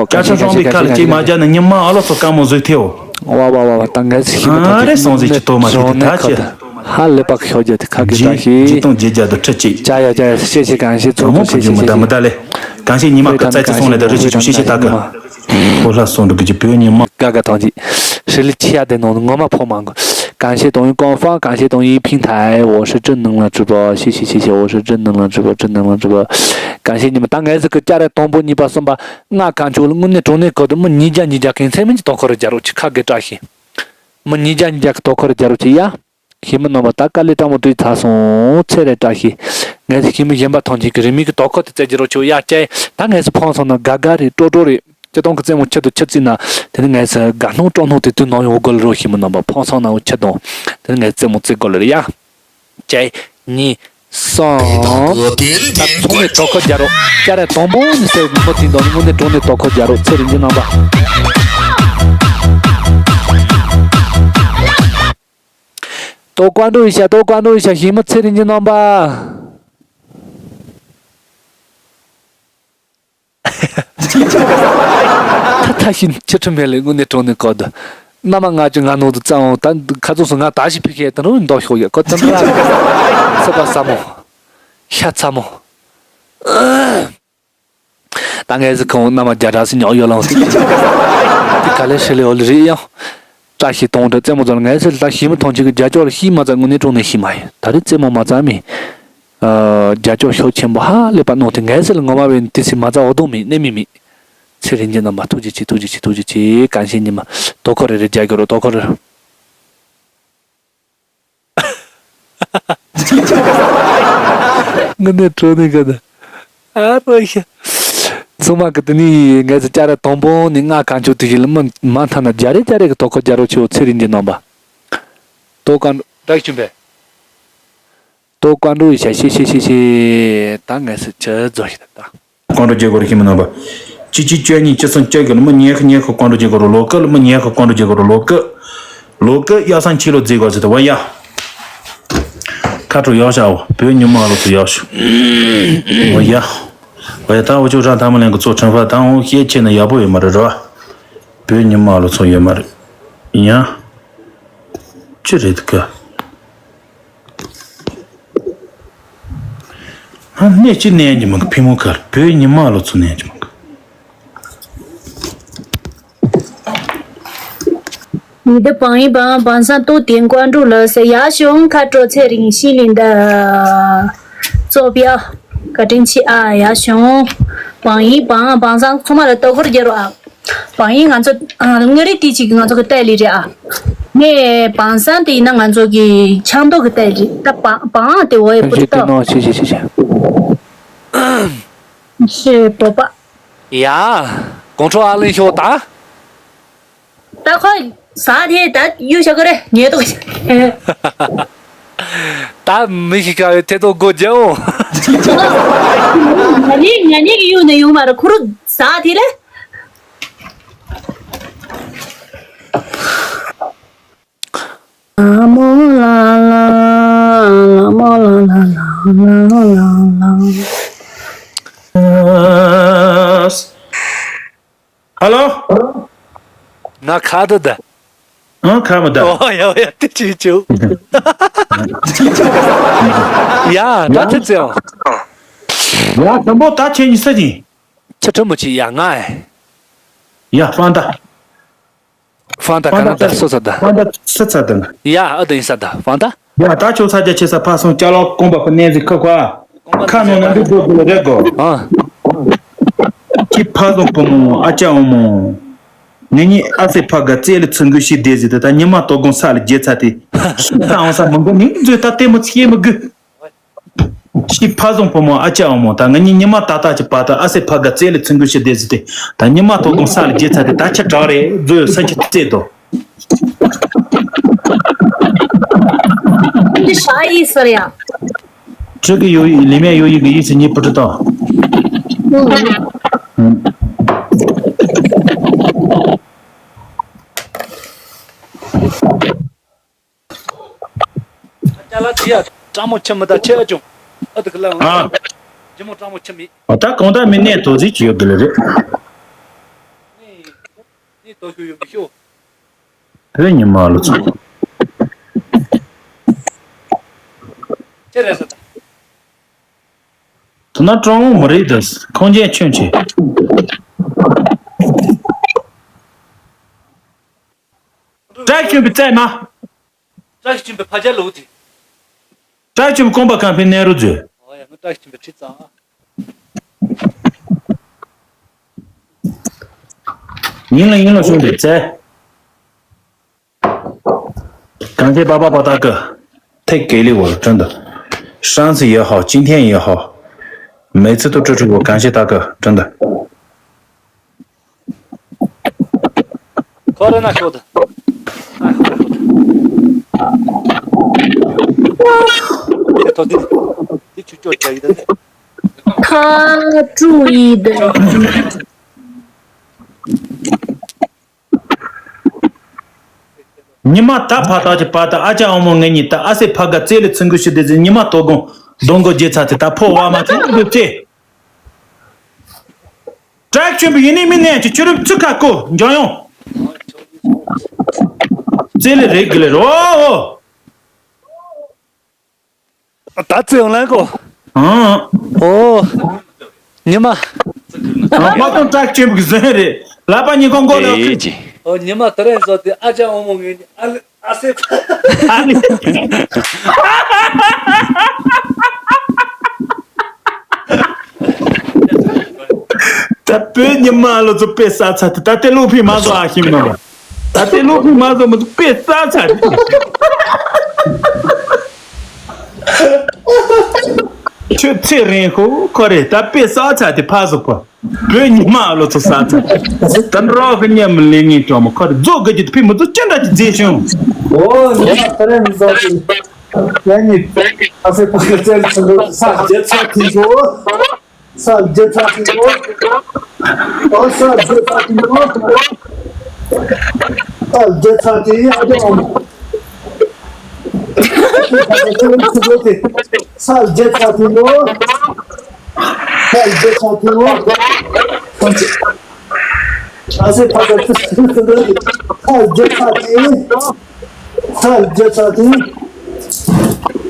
加成双倍看了，这马家呢，你们阿罗做干么最跳。 ཝ་ཝ་ཝ་ཝ། ད་ངས་ཞིམ་མཐོང་ཨ་རེ་སོང་ཟིག་ཅི་ཏོ་མ་ཏི་ཏི་ད་ཅི། ཧ་ལས་པ་ཤོག་རྒྱ་དེ་ཁ་གི་ད་ཞིག་ཇི་ཏོང་ཇི་རྒྱ་དུ་ཁྲི་ཅིག་ཅ་ཡ་ཅ་ཡ། ཤེ་ཤེ་གང་ཤེ་ཚོ་ཚོ་ཤེ་ཤེ་ཤེ། མི་ད་མི་ད་ལེ། གང་ཤེ་ཉི་མ་ཀི་ཙ་ཙི་སོང་ལེ་ད་རི་ཅི་ཅུ་ཤེ་ཤེ་ད་གི། ཁོ་ལ་སོང་འགྲོ་གི་ཅི་བོད་ཉི་མ། ག་ག་ཐང་ཅི། ཧྲི་ལི་ཆི་ཡ་དེ་ནང་ངོ་མ་ཕོ་མང་གི། 感谢抖音官方，感谢抖音平台，我是正能量直播，谢谢谢谢，我是正能量直播，正能量直播，感谢你们。ད་ངས་ཟིག་གི་ཅ་རེ་དང་པོ་གཉིས་པ་གསུམ་པ། ང་གང་ཆོག་ལ་དངོས་གནས་དྲང་གནས་གོ་དུ་མི་ཉིས་བརྒྱ་ཉིས་བརྒྱ་གན་ཚད་མིན་གྱི་དོ་ཁོ་རུ་རྒྱ་རོགས་ཆི་ཁ་གེ་བཀྲ་ཤིས། མི་ཉིས་བརྒྱ་ཉིས་བརྒྱ་གི་དོ་ཁོ་རུ་རྒྱ་རོགས་ཆི་ཡ། ཤི་མི་རྣམ་པ་ད་དཀའ་ལས་དྲང་མོ་བྲིས་ཚར་སོང་ཚེ་རེ་བཀྲ་ཤིས། ངས་ཤི་མི་གཞན་པ་ཐོན་ཆེན་གི་རི་མིག་གི་དོ་ཁོ་དེ་བཙལ་རྒྱུ་རོགས་ཆི་ཡ་ཅེ། ད་ངས་སུ་ཕོང་སོང་ན་དགའ་དགའ་རེད་སྤྲོ་སྤྲོ་རེད། སྤྱི་དོང་གི་རྩེད་མོ་ཆེད་དུ་ཆི་བརྩིས་ན་དེ་ནི་ངས་སུ་དགའ་སྣང་སྤྲོ་སྣང་དེ་དུས་ནང་ཡོང་དགོས་ལ་རོགས་ཤི་མི་རྣམ་པ་ཕོང་སོང་ན་འུ་ཆི་དང་དེ་ནི་ངས་རྩེད་མོ་རྩེ་དགོས་ལ་རེད་ཡ། གཅིག་གཉིས། སོང་། ད་ཚོང་ནས་དོ་ཁུར་རྒྱག་རོགས། སྐྱ་རེ་དང་པོ་ནས་སེ་མི་དེ་འདོན་དངོས་གནས་དྲང་གནས་དོ་ཁུར་རྒྱག་རོགས་ཚེ་རིང་གི་རྣམ་པ། ཏོ་ཀོན་ཌོ་ཡི་ཤ་ཏོ་ཀོན་ཌོ་ཡི་ཤ་ཞི་མི་ཚེ་རིང་གི་རྣམ་པ། ད་ད་ཤི་ཁྱི་ཁྲི་མེད་ལས་དངོས་གནས་དྲང་གནས་གོ་ད། མནའ་མ་ང་ཅི་ང་ནོ་དུ་བཙན་འོང་ད་ཁ་ཚོགས་སུ་ང་ད་ཞི་ཕི་ཁེ་ད་རུང་འདོགས་ཤོག་ཡ་ཁོ་ཙམ་ར། ཚེ་པ་ས་མོ། ཤ་ཚ་མོ། ད་ངས་ཟི་ཁོང་མནའ་མ་རྒྱ་གྲགས་སུ་ཉོག་ཡོད་ལང་སི། དེ་ག་ལེ་ཧྲི་ལེ་འོ་ལེ་རེད་ཡང་། བཀྲ་ཤིས་གཏོང་འདྲ་རྩེད་མོ་ཚོར་ངས་ཟི་ལ་ཞི་མི་ཐོང་ཆེ་གི་རྒྱ་ཅོག་ལ་ཤི་མ་ཚ་དངོས་གནས་དྲང་གནས་ཤི་མ་ཡིན་ད་རེས་རྩེད་མོ་མ་ཚ་མི། རྒྱ་ཅོག་ཤོག་ཆེན་པོ་ཧ་ལས་པ་གནང་དེ་ངས་ཟེར་ལ་ངོ་མ་བས་དེ་སི་མ་ཚ་འོ་དོ་མི་གནས་མི་མི། ཚེ་རིང་གི་རྣམ་པ་ཐུགས་རྗེ་ཆེ་ཐུགས་རྗེ་ཆེ་ཐུགས་རྗེ་ཆེ་གང་ཤེས་ཉི་མ། དོ་ཁོ་རེ་རེ་རྒྱ་གི་རོ་དོ་ཁོ་རེ། ངི་ནས་གྲོ་ནི་ག་ད། ཨ་རོ་ཤ། ཚང་མ་གི་དེ་ནི་ངས་ཟེར་ཅ་ར་དང་པོ་ནི་ང་གང་ཆོག་དེ་ཞིག་ལ་མི་མ་མཐའ་ན་རྒྱ་རེ་རྒྱ་རེ་གི་དོ་ཁོ་རྒྱ་རོ་ཆེ་བོ་ཚེ་རིང་གི་རྣམ་པ། དོ་གང་རག་ཆུན་པས། ཏོ་ཀོན་ཌོ་ཡི་ཤ་ཤེ་ཤེ་ཤེ་ཤེ། ད་ངས་སུ་ཆི་རྫོ་ཤི་ད་ད། ཀོན་ཌོ་རྒྱལ་སྒོ་རུ་ཤི་མི་རྣམ་པ། གཅིག་གཅིག་བཅུ་གཉིས་བཅུ་གསུམ་བཅུ་དགུ་ལ་མི་ཉེ་ཁ་ཉེ་ཁ་ཀོན་ཌོ་རྒྱལ་སྒོ་རུ་ལོ་ཀི་ལ་མི་ཉེ་ཁ་ཀོན་ཌོ་རྒྱལ་སྒོ་རུ་ལོ་ཀི། ལོ་ཀི་ཡ་སང་ཆི་ལོ་རྫི་གོ་ཟི་ད་བ་ཡ། ཁ་དྲོ་ཡག་ཤ་བོ་བོད་ཉི་མ་ལོ་ཚོ་ཡག་ཤ། བ་ཡ། བ་ཡ་ད་འུ་ཅོ་རང་ཐ་མ་ལེན་གི་ཚོ་ཁྲིམས་ཕ་ད་འུ་ཤེས་ཆེ་ན་ཡག་པོ་ཡོད་མ་རེད་ར། བོད་ཉི་མ་ལོ་ཚོ་ཡོད་མ་རེད། ཡ། ཅི་རེད་གི། ཧ་གནས་ཅི་གནས་ཀྱི་མི་གི་ཕི་མོ་ཁར་བོད་ཉི་མ་ལོ་ཚོ་གནས་ཀྱི་མི་གི། 你的榜一榜榜上都点关注了，是亚雄卡卓策林西林的坐标，可真气啊，亚雄榜一榜榜上充满了都会儿节奏啊。 བང་ཡིན་ང་ཚོ་ཨ། ངའི་རིགས་དེ་གཅིག་ང་ཚོ་གི་ཏའི་ལི་རེད་ཨ། ངས་བང་སང་དེ་ཡིན་ན་ང་ཚོ་གི་ཆང་ཏོག་གི་ཏའི་ལི་ད་བང་བང་དེ་འོ་ཡི་པུ་ཏི་ཏོ། ཤེས་ཤེས་ཤེས་ཤེས། ཤེས་པོ་པ། ཡ། དགོང་དྲོ་ཨ་ལིན་ཤོག་ད། ད་ཁོ་ཟ་དེ་ད་གཡུ་ཞག་གི་རེད་ཉེ་ཏོག་ད་མི་ཤི་ཁ་བའི་ཐེ་ཏོ་སྒོ་རྒྱབ་འོང་། ང་ནི་ང་ནི་གི་གཡུ་ནས་ཡོང་མ་རེད་ཁུ་རུ་ཟ་དེ་རེད། ཧ་ལོ། ང་ཁ་དུ་ད། ཨང་ཁ་མི་ད། ཨོ་ཡ་ཡ་དེ་ཅི་ཅུ། ཡ་ད་དེ་ཙེའོ། ཡ་དམ་པོ་ད་ཁྱེད་གཉིས་ས་ཅིང་། ཁྱེད་ཁྲོ་མོ་ཅི་ཡ་ང་ཨེ། ཡ་ཧྥང་ད། ཧྥང་ཏ་ག་ན་ད་སོ་ས་ད། ཧྥང་ཏ་སི་ཚ་ད། ཡ་ཨ་ད་ཡིན་ས་ད་ཧྥང་ཏ། ཡ་ད་ཁྱོད་ས་རྒྱ་ཆེ་ས་ཕ་སོང་ཅ་ལག་ཀོང་པ་ཁོ་ནས་ཟིག་ཁ་ཁ། ཁ་ནང་ན་འདུག་དགོས་དགོས་རེད་གོ། ཨ། ཁྱི་ཕ་སོང་བུ་མོ་ཨ་ཅག་འོ་མོ། ངེད་གཉིས་ཨ་སེ་ཕ་ག་རྩེ་ལ་ཚུར་འགུལ་ཞིག་བསྡད་ཟིག་ད་ད་ཉི་མ་དོ་དགོང་ས་ལ་རྒྱལ་ཚ་དེ། ཤི་ད་འོང་ས་མང་པོ་ནི་མཛོད་ད་ལྟད་མོ་ཚིག་མི་དགོས། ཤི་ཕ་བཟང་བུ་མོ་ཨ་ཅག་འོ་མོ་ད་ང་གཉིས་ཉི་མ་ཏག་ཏག་གི་བར་དུ་ཨ་སེ་ཕ་ག་རྩེ་ལ་ཚུར་འགུལ་ཞིག་བསྡད་ཟིག་དེ། ད་ཉི་མ་དོ་དགོང་ས་ལ་རྒྱལ་ཚ་དེ་ད་ཁྱི་དྲག་རེད་མཛོད་སེམས་ཁྱི་རྩེ་དོ། འདི་ཧྲ་ཡིས་ཟེར་ཡ། ཁྲི་གི་ཡོ་ཡི་ལི་མེ་ཡོ་ཡི་གི་ཡིས་སི་ཉི་པུ་ཏྲི་ཏོ། ཨུ། ཨུ། ཅ་ལག་དེ་ཡ་སྤྲང་མོ་ཁྱི་མི་ད་ཆེ་ཨ་ཅུང་། ཨ་དུ་གི་ལ་ཨ། ཇི་མོ་སྤྲང་མོ་ཁྱི་མི། ཨ་ད་གང་ལྟར་མི་གནས་དོ་རྩིས་ཀྱི་ཡོད་གི་ལ་རེད། ནི་ནི་དོ་ཤུ་ཡོད་མི་ཤོ། བོད་ཉི་མ་ལོ་ཚོ། ཅི་རེད་ཟེར་ད། དེ་ན་སྤྲང་མོ་མི་རེད་ད། ཁོང་ཅན་ཁྱོད་ཆེ། བཀྲ་ཤིས་པའི་རྩེད་མ། བཀྲ་ཤིས་པའི་ཕ་རྒྱལ་ལོ་དེ། བཀྲ་ཤིས་པའི་ཀོང་པ་ཁང་པའི་གནས་རུ་མཛོད། ཨོ་ཡ་ང་བཀྲ་ཤིས་པའི་ཁྲི་ཙང་། ཡིན་ལ་ཡིན་ལ་གསུངས་ཏེ་རྩེ། གང་ཤེས་པ་པ་པ་ཏ་ཀི། ཐེག་གེ་ལི་ཝོ་ཀྲུན་ཏུ། ཧྲང་སི་ཡོད་ཧོ་ཅིན་ཐན་ཡོད་ཧོ། མེ་ཚི་ཏུ་ཀྲུ་ཀྲུ་ཝོ་གང་ཤེས་ཏ་ཀི་ཀྲུན་ཏུ། ཁོ་རེ་ན་ཤོད་དུ། ཐོ་དི་དི་ཆུ་ཅོ་ཅ་ཡི་ད་ནི། ཁ་ཀྲུ་ཡི་ད། ཉི་མ་ད་ཕ་ཐག་གི་བར་དུ་ཨ་ཅག་ཨ་མོ་ངེད་གཉིས་ད་ཨ་སེ་ཕ་ག་རྩེ་ལ་ཚུར་འགུལ་ཞིག་བསྡད་ཟིན་ཉི་མ་དོ་དགོང་སྡོང་མགོ་རྒྱལ་ཚ་དེ་ད་ཕོ་བ་མ་ཚུར་འགུལ་ཅེ། བཀྲ་ཤིས་པའི་ཡིན་ནི་མིན་ནས་ཀྱི་ཆུ་རུབ་ཚུ་ཁ་ཀོ་འཇོག་ཡོང་། རྩེ་ལེ་རེད་གི་ལེ་རོ། ད་རྩེ་ཡོང་ལན་ཀོ། ཨང་། ཨོ། ཉི་མ། ཨང་། ཁོ་ཚོ་བཀྲ་ཤིས་པའི་ཟན་རེད། ལག་པ་གཉིས་ཀོང་ཀོ་ལ་ཨེ་ཁུ། ཅི། ཨོ་ཉི་མ་དེ་རིང་བཟོ་དེ་ཨ་ཅག་ཨ་མོ་ངེད་གཉིས་ཨ་ལེ། ཨ་སེ། ཨ་ནི། ད་བོད་ཉི་མ་ལོ་ཚོ་དཔེ་ས་ཚ་དེ་ད་ལྟའི་ལུག་ཕི་མ་བཟོ་ཨ་ཤིམ་ནོ། ད་ལྟའི་ལུག་ཕི་མ་བཟོ་མི་ཚོ་དཔེ་ས་ཚ་དེ། ཁྱོད་ཚེ་རིང་ཧོ་ཁོ་རེ་ད་དཔེ་ས་ཚ་དེ་ཕ་བཟོ་ཁོ། བོད་ཉི་མ་ལོ་ཚོ་ས་ཚ། ད་རོགས་ཀྱི་ཉམས་ལེན་ངེས་ཀྱང་མོ་ཁ་རྫོགས་དགའ་རྒྱུ་ཕི་མི་ཚོ་ཅི་འདྲ་ཅི་མཛེས་བྱུང་། ཨོ་ཉི་མ་ད་རེས་མི་ཚོགས་ཀྱི་ཡ་ཉི་ཨ་ཕི་ཕ་གི་རྩེར་ཚུར་འགྲོ་ས་རྒྱལ་ཚ་དེ་ཚོ། ས་རྒྱལ་ཚ་དེ་ཚོ། ཨོ་ས་རྒྱལ་ཚ་དེ་ཚོ། ས་རྒྱལ་ཚ་དེ་ཡ་ཨ་ཅག་ཨ་མོ། ས་རྒྱལ་ཚ་དེ་ལོ། ས་རྒྱལ་ཚ་དེ་ལོ། ཨ་སེ་ཕ་ག་ཚ་དེ་ལོ། ས་རྒྱལ་ཚ་དེ། ས་རྒྱལ་ཚ་དེ།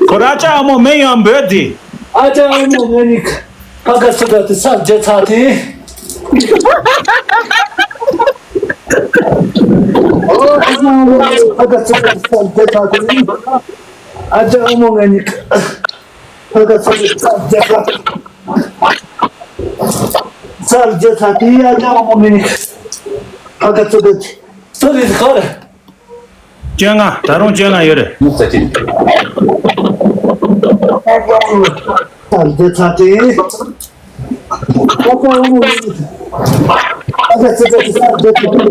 ཁོ་ར་ཅག་ཨ་མོ་མེ་ཡང་འབོད་དེ། ཨ་ཅག་ཨ་མོ་མེ་ནི་ཕ་ག་ཚ་ག་དེ་ས་རྒྱལ་ཚ་དེ། ཨོ་ཨ་ཅག་ཨ་མོ་ཕ་ག་ཚ་ག་དེ་ས་རྒྱལ་ཚ་དེ། ཨ་ཅག་ཨ་མོ་ངེད་གཉིས། ཕ་ག་ཚོད་ས་རྒྱ་ཚ། ས་རྒྱ་ཚ་དེ་ཡ་ཡ་མོ་མི་ནི། ཕ་ག་ཚོད་དེ། ཚོད་དེ་ཁོ་རེ། བཅོ་ལྔ། ད་རུང་བཅོ་ལྔ་ཡོད་རེད། ས་རྒྱ་ཚ་དེ། ཕ་ག་མོ་མི་ནི། ཕ་ག་ཚོད་དེ་ས་རྒྱ་ཚ་དེ།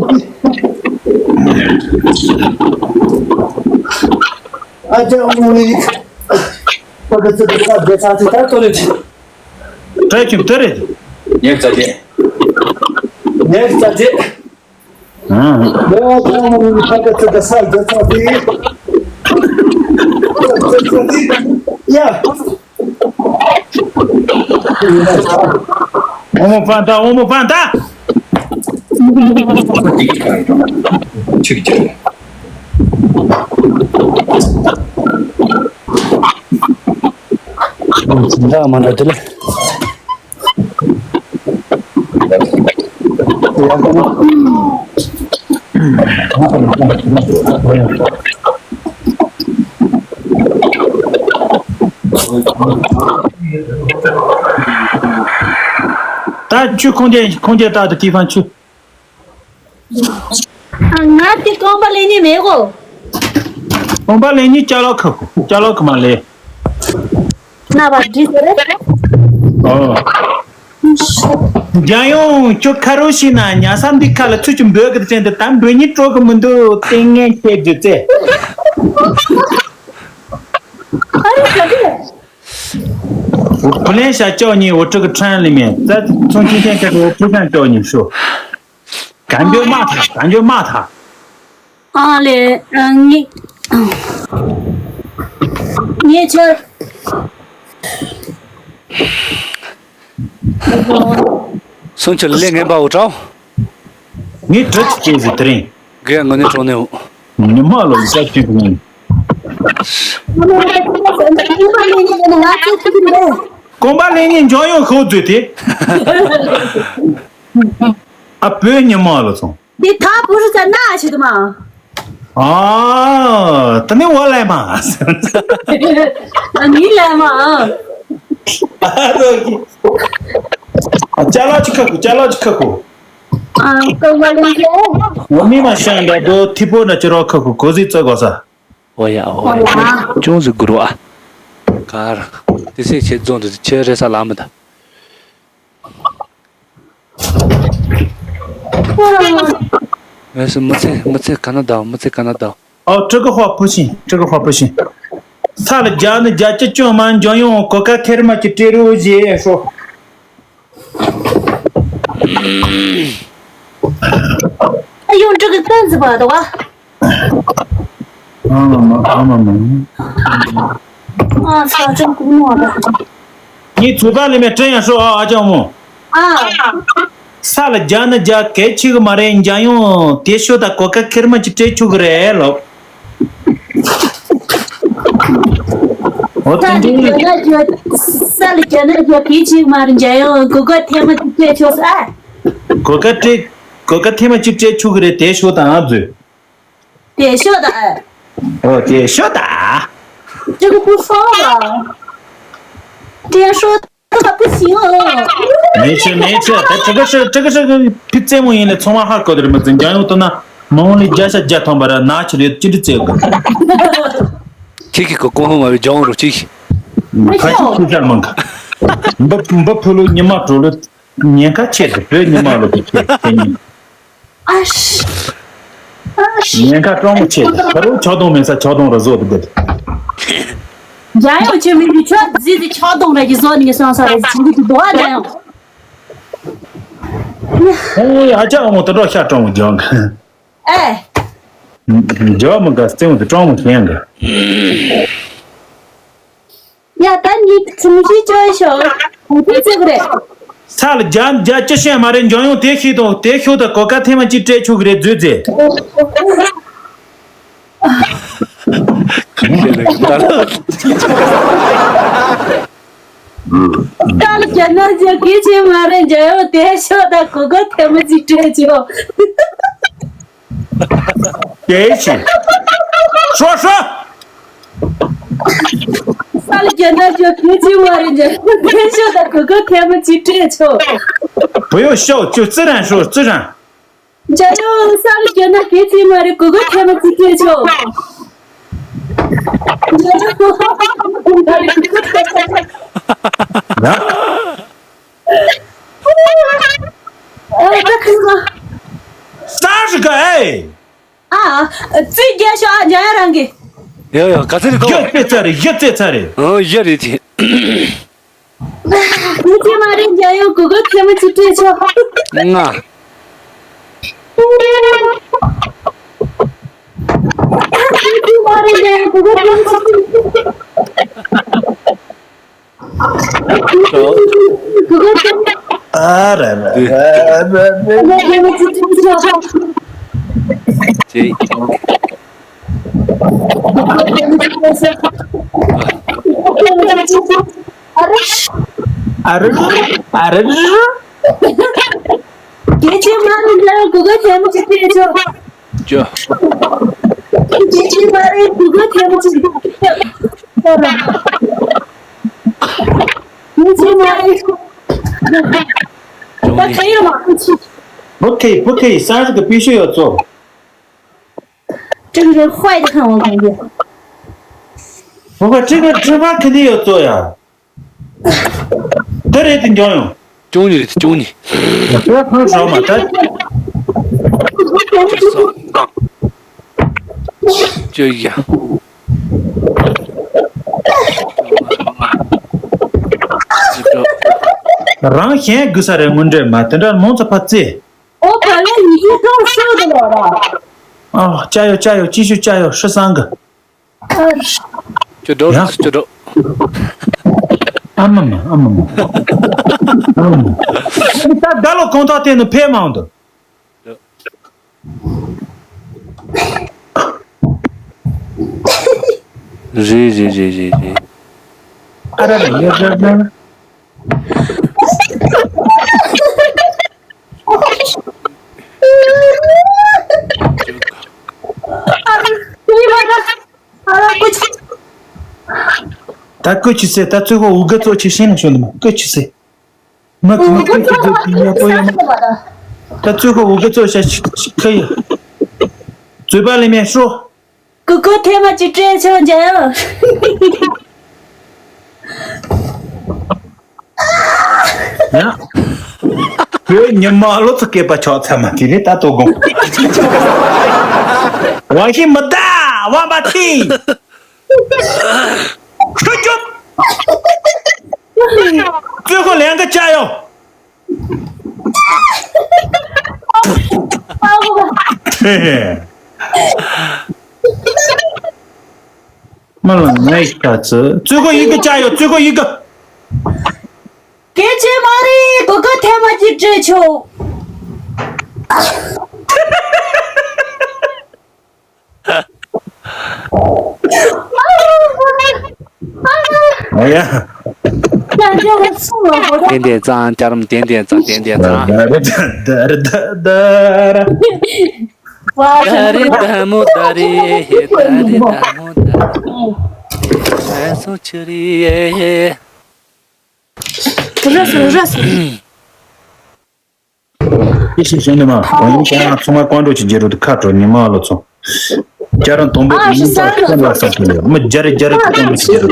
ཨ་ཅག་ཨ་མོ་ནི། ཕ་གི་ཚིག་གི་ས་རྒྱལ་ཚ་དེ་ལྟར་གཏོར་རེད། བཀྲ་ཤིས་བདེ་ལེགས། ངས་རྩ་ཆེ། ངས་རྩ་ཆེ། ཨང་། ཨ་ཅག་ཨ་མོ་ནི་ཕ་གི་ཚིག་གི་ས་རྒྱལ་ཚ་དེ། ས་རྒྱལ་ཚ་དེ། ཡ། ཨོ་མོ་ཕན་ཐོགས། ཨོ་མོ་ཕན་ཐོགས། ཅིག་ཅིག་འདྲ་མ་འདྲ་དེ་ལ། ད་ཁྱོད་ཁུངས་སྐྱེལ་ཁུངས་སྐྱེལ་ད་དུ་ཏི་ཧྥན་ཁྱོད། ང་དེ་རྐང་པ་ལེན་ནི་མེད་གོ། རྐང་པ་ལེན་ནི་ཅ་ལག་ཁག་གོ། ཅ་ལག་གི་མ་ལེན། ན་བ་འདྲི་ཟེར། ཨོ། རྒྱལ་ཡོངས་ཁྱོད་ཁ་རོ་ཤི་ན་ཉ་ས་འདི་ཁ་ལ་ཚུལ་གྱི་འབོད་གི་དྲན་དུ་ད་འབོད་ཉིད་སྤྲོ་གི་མི་འདུག་ཏིང་ངེ་ཁྱེད་རྒྱུ་ཚེ། ཨ་རེ་ག་དུས། བུ་ལན་ཤ་ཅོག་གཉིས་འོ་ཕྲུག་གི་ཁྲན་ལི་མེ་ཙ་ཚོང་ཆེན་ཆེན་ཁ་གི་འོ་ཕྲུག་ཁྲན་ཅོག་གཉིས་ཤོ། གན་འགྱོད་མ་ཐག་གན་འགྱོད་མ་ཐག་ཨ་ལེ། ཨ་ངེ་ངེ་ཆར། སུང་ཆུ་ལས་ངན་པ་འོ་ཀྲའོ། ངས་གྲི་ཅི་སྐྱེས་ཟིག་དེ་རིང་། གེ་ངོ་ནས་གྲོང་ནས་འོ། ཉི་མ་ལོ་ཟ་ཅིག་ངས། རྐང་པ་ལེན་ནས་འཇོན་ཡོང་ཤོག་མཛོད་དེ། ཨ་བོད་ཉི་མ་ལོ་སོང་། འདི་ད་བུ་རུ་ཚ་ན་ཆེ་དུ་མ། ཨ། ད་ནི་འོ་ལེ་མ། ཨ་ནི་ལེ་མ། ཨ་རོ་གི། ཨ་ཅ་ལག་ཅི་ཁ་ཁུ་ཅ་ལག་ཅི་ཁ་ཁུ། ཨ་ཀོ་མ་ལེ་མ། འོ་མི་མ་ཤང་འདྲ་དོ་ཐི་པོ་འདྲ་ཅི་རོ་ཁ་ཁུ་གོ་ཟི་ཙོ་གོ་ས། འོ་ཡ་འོ་ཡ། ཅུང་ཟི་གུ་རུ་ཨ། ག་ར། དེ་སེ་ཆེ་རྫོང་དུ་ཆེ་རེ་ས་ལ་མི་ད། ངས་སུ་མི་ཚེ་མི་ཚེ་ག་ན་ཟླ་མི་ཚེ་ག་ན་ཟླ། ཨོ་ཀྲི་ཀི་ཧོ་པུ་ཤིན་ཀྲི་ཀི་ཧོ་པུ་ཤིན། ས་ལ་རྒྱ་ནི་རྒྱ་ཅི་ཅུང་མ་འཇོན་ཡོང་གོ་ཀ་ཁེར་མ་ཅི་ཀྲི་རུ་ཞེས་ཧྲོ། ཨ་ཡོང་ཀྲི་ཀི་ཏན་ཙི་བ་དོ་བ། ཨ་མ་མ་ཨ་མ་མ། ཨ་ས་ཅང་ཀུ་ནོ་བ། ངའི་ཚོད་པ་ལས་མེད་དྲན་ཡང་ཤོག་ཨ་ཨ་ཅག་མོ། ཨ། ས་ལ་རྒྱ་ནི་རྒྱ་གལ་ཆེ་གི་མ་རེད་འཇམ་ཡོང་དེ་ཤོད་ད་གོ་ཀ་ཁེར་མ་ཅིག་སྤྲད་ཆོག་གི་རེད་ལོ། འོ་ས་དེ་ལ་འདྲ་རྒྱ་ནི་རྒྱ་ས་ལ་རྒྱ་ནི་རྒྱ་གལ་ཆེ་གི་མ་རེད་འཇམ་ཡོང་གོ་ཀ་ཐེངས་མ་ཅིག་སྤྲད་ཆོག་ས། གོ་ཀ་སྤྲད་གོ་ཀ་ཐེངས་མ་ཅིག་སྤྲད་ཆོག་གི་རེད་དེ་ཤོད་ད་ཨ་མཛོད། 点秀的哎。哦，点秀的。这个不说了。这样说他不行哦。没事没事，他这个是这个是个พิเศษ མོ་ཡིན་ལ་ཚང་མ་ཧ་གོ་དེར་མི་ཚེ་འཇམ་ཡོང་དུ་ན་མ་འོང་ལས་བརྒྱ་ཤ་བརྒྱ་ཐམ་པ་ར་ན་ཆི་རེད་ཅི་འདྲི་བཙལ་གི། ཁྱེད་ཀྱི་གོ་གོ་ཧོ་མ་བའི་ལྗང་རུ་གཅིག་ཁ་ཤས་ཁྱི་ཤར་མང་གི། འབུ་འབུ་ཕུ་ལུ་ཉི་མ་གྲོ་ལུ། ཉེན་ཁ་ཆེ་དུ་བོད་ཉི་མ་ལོ་གི་ཆེ་དེ་ཉིན། ཨ་ཤི། ཨ་ཤི། ཉེན་ཁ་གྲོང་མོ་ཆེ་དུ་ཁ་རུ་ཆག་སྡང་མེད་ས་ཆག་སྡང་ར་བཟོ་དུ་བསྡད། འཇམ་ཡང་ཆེ་མི་འདི་ཆོག་ཟི་ཟི་ཆག་སྡང་ར་གི་བཟོ་ནི་སོང་ས་རེད་ཟི་འདི་དུ་དོ་ཨ་འཇམ་ཡང་། ཨོ་ཨ་ཅག་འོང་དུ་འགྲོ་ཤ་གྲོང་མོ་ལྗང་གི། ཨེ། ལྗང་མོ་ག་སེང་དུ་གྲོང་མོ་ཤན་གི། ཡ་ད་ནི་ཚིམ་ཤི་ཅོ་ཤོ། ཧུ་ཏི་ཙི་གི་རེད། ས་ལ་རྒྱ་རྒྱ་ཅི་ཤེས་མ་རེད་འཇོན་ཡོང་དེ་ཤེས་དང་དེ་ཤོད་ད་གོ་ཀ་ཐེངས་མ་གཅིག་སྤྲད་ཆོག་གི་རེད་བཟོས་ཚེ། ད་ལ་རྒྱ་ན་རྒྱ་གི་ཆེ་མ་རེད་འཇོན་ཡོང་དེ་ཤོད་ད་གོ་ཀ་ཐེངས་མ་གཅིག་སྤྲད་ཆོག་དེ་ཤེས། ཧྲོ་ཧྲོ། ས་ལ་རྒྱ་ན་རྒྱ་གི་ཆེ་མ་རེད་འཇོན་ཡོང་དེ་ཤོད་ད་གོ་ཀ་ཐེངས་མ་གཅིག་སྤྲད་ཆོག་བུ་ཡོ་ཤོ་ཅུ་ཙི་རན་ཤོ་ཙི་རན། འཇམ་ཡང་ས་ལ་རྒྱ་ན་གི་ཆེ་མ་རེད་གོ་ཀ་ཐེངས་མ་གཅིག་སྤྲད་ཆོག་འཇམ་ཡང་། ཡ། ཨ་ད་ཁི་མ། ས་རི་ག་ཨེ། ཨ། ཙི་རྒྱ་ཤོ་ཨ་འཇམ་ཡང་རང་གི། ཡ་ཡ་ག་ཚོད་རེད་དོ། ཡ་ཙེ་ཚ་རེད་ཡ་ཙེ་ཚ་རེད། ཨ་ཡ་རེད་དེ། ཁྱེད་ཀྱིས་མ་རེད་འཇམ་ཡང་གོ་གོ་ཐེངས་མ་གཅིག་སྤྲད་ཆོག་ང་། ཁྱེད་ཀྱིས་མ་རེད་འཇམ་ཡང་གོ་གོ་ཐེངས་མ་གཅིག་སྤྲད་ཆོག་གོ་གོ་ཐེངས་མ། ཨ་ར་ར་ར་ར་ར། ཐེངས་མ་གཅིག་སྤྲད་ཆོག་ཅེས། ཨ་རི། ཨ་རི། ཨ་རི། རྒྱལ་སྤྱིའི་མ་རུ་འདྲ་གུ་གུ་ཐེངས་མ་གཅིག་སྤྲད་ཆོག་ཅོ། ཅི་ཅི་མ་རེད། གུ་གུལ་ཐེབས་ཅིག་མི་ཅི་མ་རེད། ད་ཁ་ཡོད་མ་ཁུ་ཆི། 不可以，不可以，三十个必须要做。这个是坏的很，我感觉。不过这个芝麻肯定要做呀。 ད་རེད་དེ་འགྱོ་ཡོང་། བཅུ་གཉིས་རེད་དེ་བཅུ་གཉིས། ད་ཕར་ཕར་ཞོག་མ་ད། བཅུ་གསུམ། བཅུ་བཞི། རང་གཞན་དགོས་ས་རེད། དངོས་འབྲེལ་མ་དེ་འདྲ་མང་ཙམ་ཕར་རྩེ། 我本来已经够瘦的了。 ཨ། ཅ་ཡོ་ཅ་ཡོ། 继续加油。 十三个། 就走，呀，就走。 ཨ་མ་མ། ཨ་མ་མ། ཨ་མ་མ། ད་ད་ལོ་གོང་ཐག་དེ་ནི་ཕེབས་མང་དུ། རེད་རེད་རེད་རེད་རེད། ཨ་ར་ར་ཡ་ར་ར། ད་ཀུ་ཅི་སེ། ད་ཚོད་གོ་འུ་ག་ཙོ་ཆེ་ཤེས་ནི་ཤོད་ནི་མ། ཀུ་ཅི་སེ། མ་ཀུ་མ་ཀུ་ཅི་སེ་ཡ་པོ་ཡ་མ། ད་ཚོད་གོ་འུ་ག་ཙོ་ཤ་ཁ་ཡ། ཚོད་པ་ལེ་མེ་ཤོ། གུ་གུལ་ཐེངས་མ་གཅིག་སྤྲད་ཆོག་འཇལ་ཡ། ཡ། བོད་ཉི་མ་ལོ་ཚོ་སྐད་པ་ཆོག་ཚད་མ་དེ་རེད་ད་དོ་དགོང་། 王鑫མི་ད། 王八踢། ཁྲུ་རྒྱུབ། ཙོད་ཁོ་ལན་ག་ཅ་ཡོ། མ་ལ་ངའི་ཁ་ཚི། ཙོད་ཁོ་ཡི་ག་ཅ་ཡོ། ཙོད་ཁོ་ཡི་ག། སྐད་ཆ་མ་རེད། གུ་གུལ་ཐེངས་མ་གཅིག་སྤྲད་ཆོག། ཨ་ཡ། ཏན་ཏན་ཙང་། སྐྱ་རམ་ཏན་ཏན་ཙང་། ཏན་ཏན་ཙང་། ད་རེད་ད་མོ་ད་རེད། ད་རེད་ད་མོ་ད་རེད། ཨ་སོ་ཆུ་རེད། རེད་སོང་རེད་སོང་། ཅི་ཞིག་བྱུང་ནས་མ། ཝང་ཡིན་ཀྱང་ཚང་མ་ཀོང་ཀྲོ་ཅིག་བརྗེ་རུ་དུ་ཁ་དྲོ་ཉི་མ་ལོ་ཚོ། ཁྱེད་རང་དང་པོ་ཨ་ཡིན་ཤི་ས་ས་ཁྱེད་ལ་ས་ཁྱེད་ལ་མི་རྒྱ་རེ་རྒྱ་རེ་དུ་ཀོང་ཀྲོ་ཅིག་བརྗེ་རུ།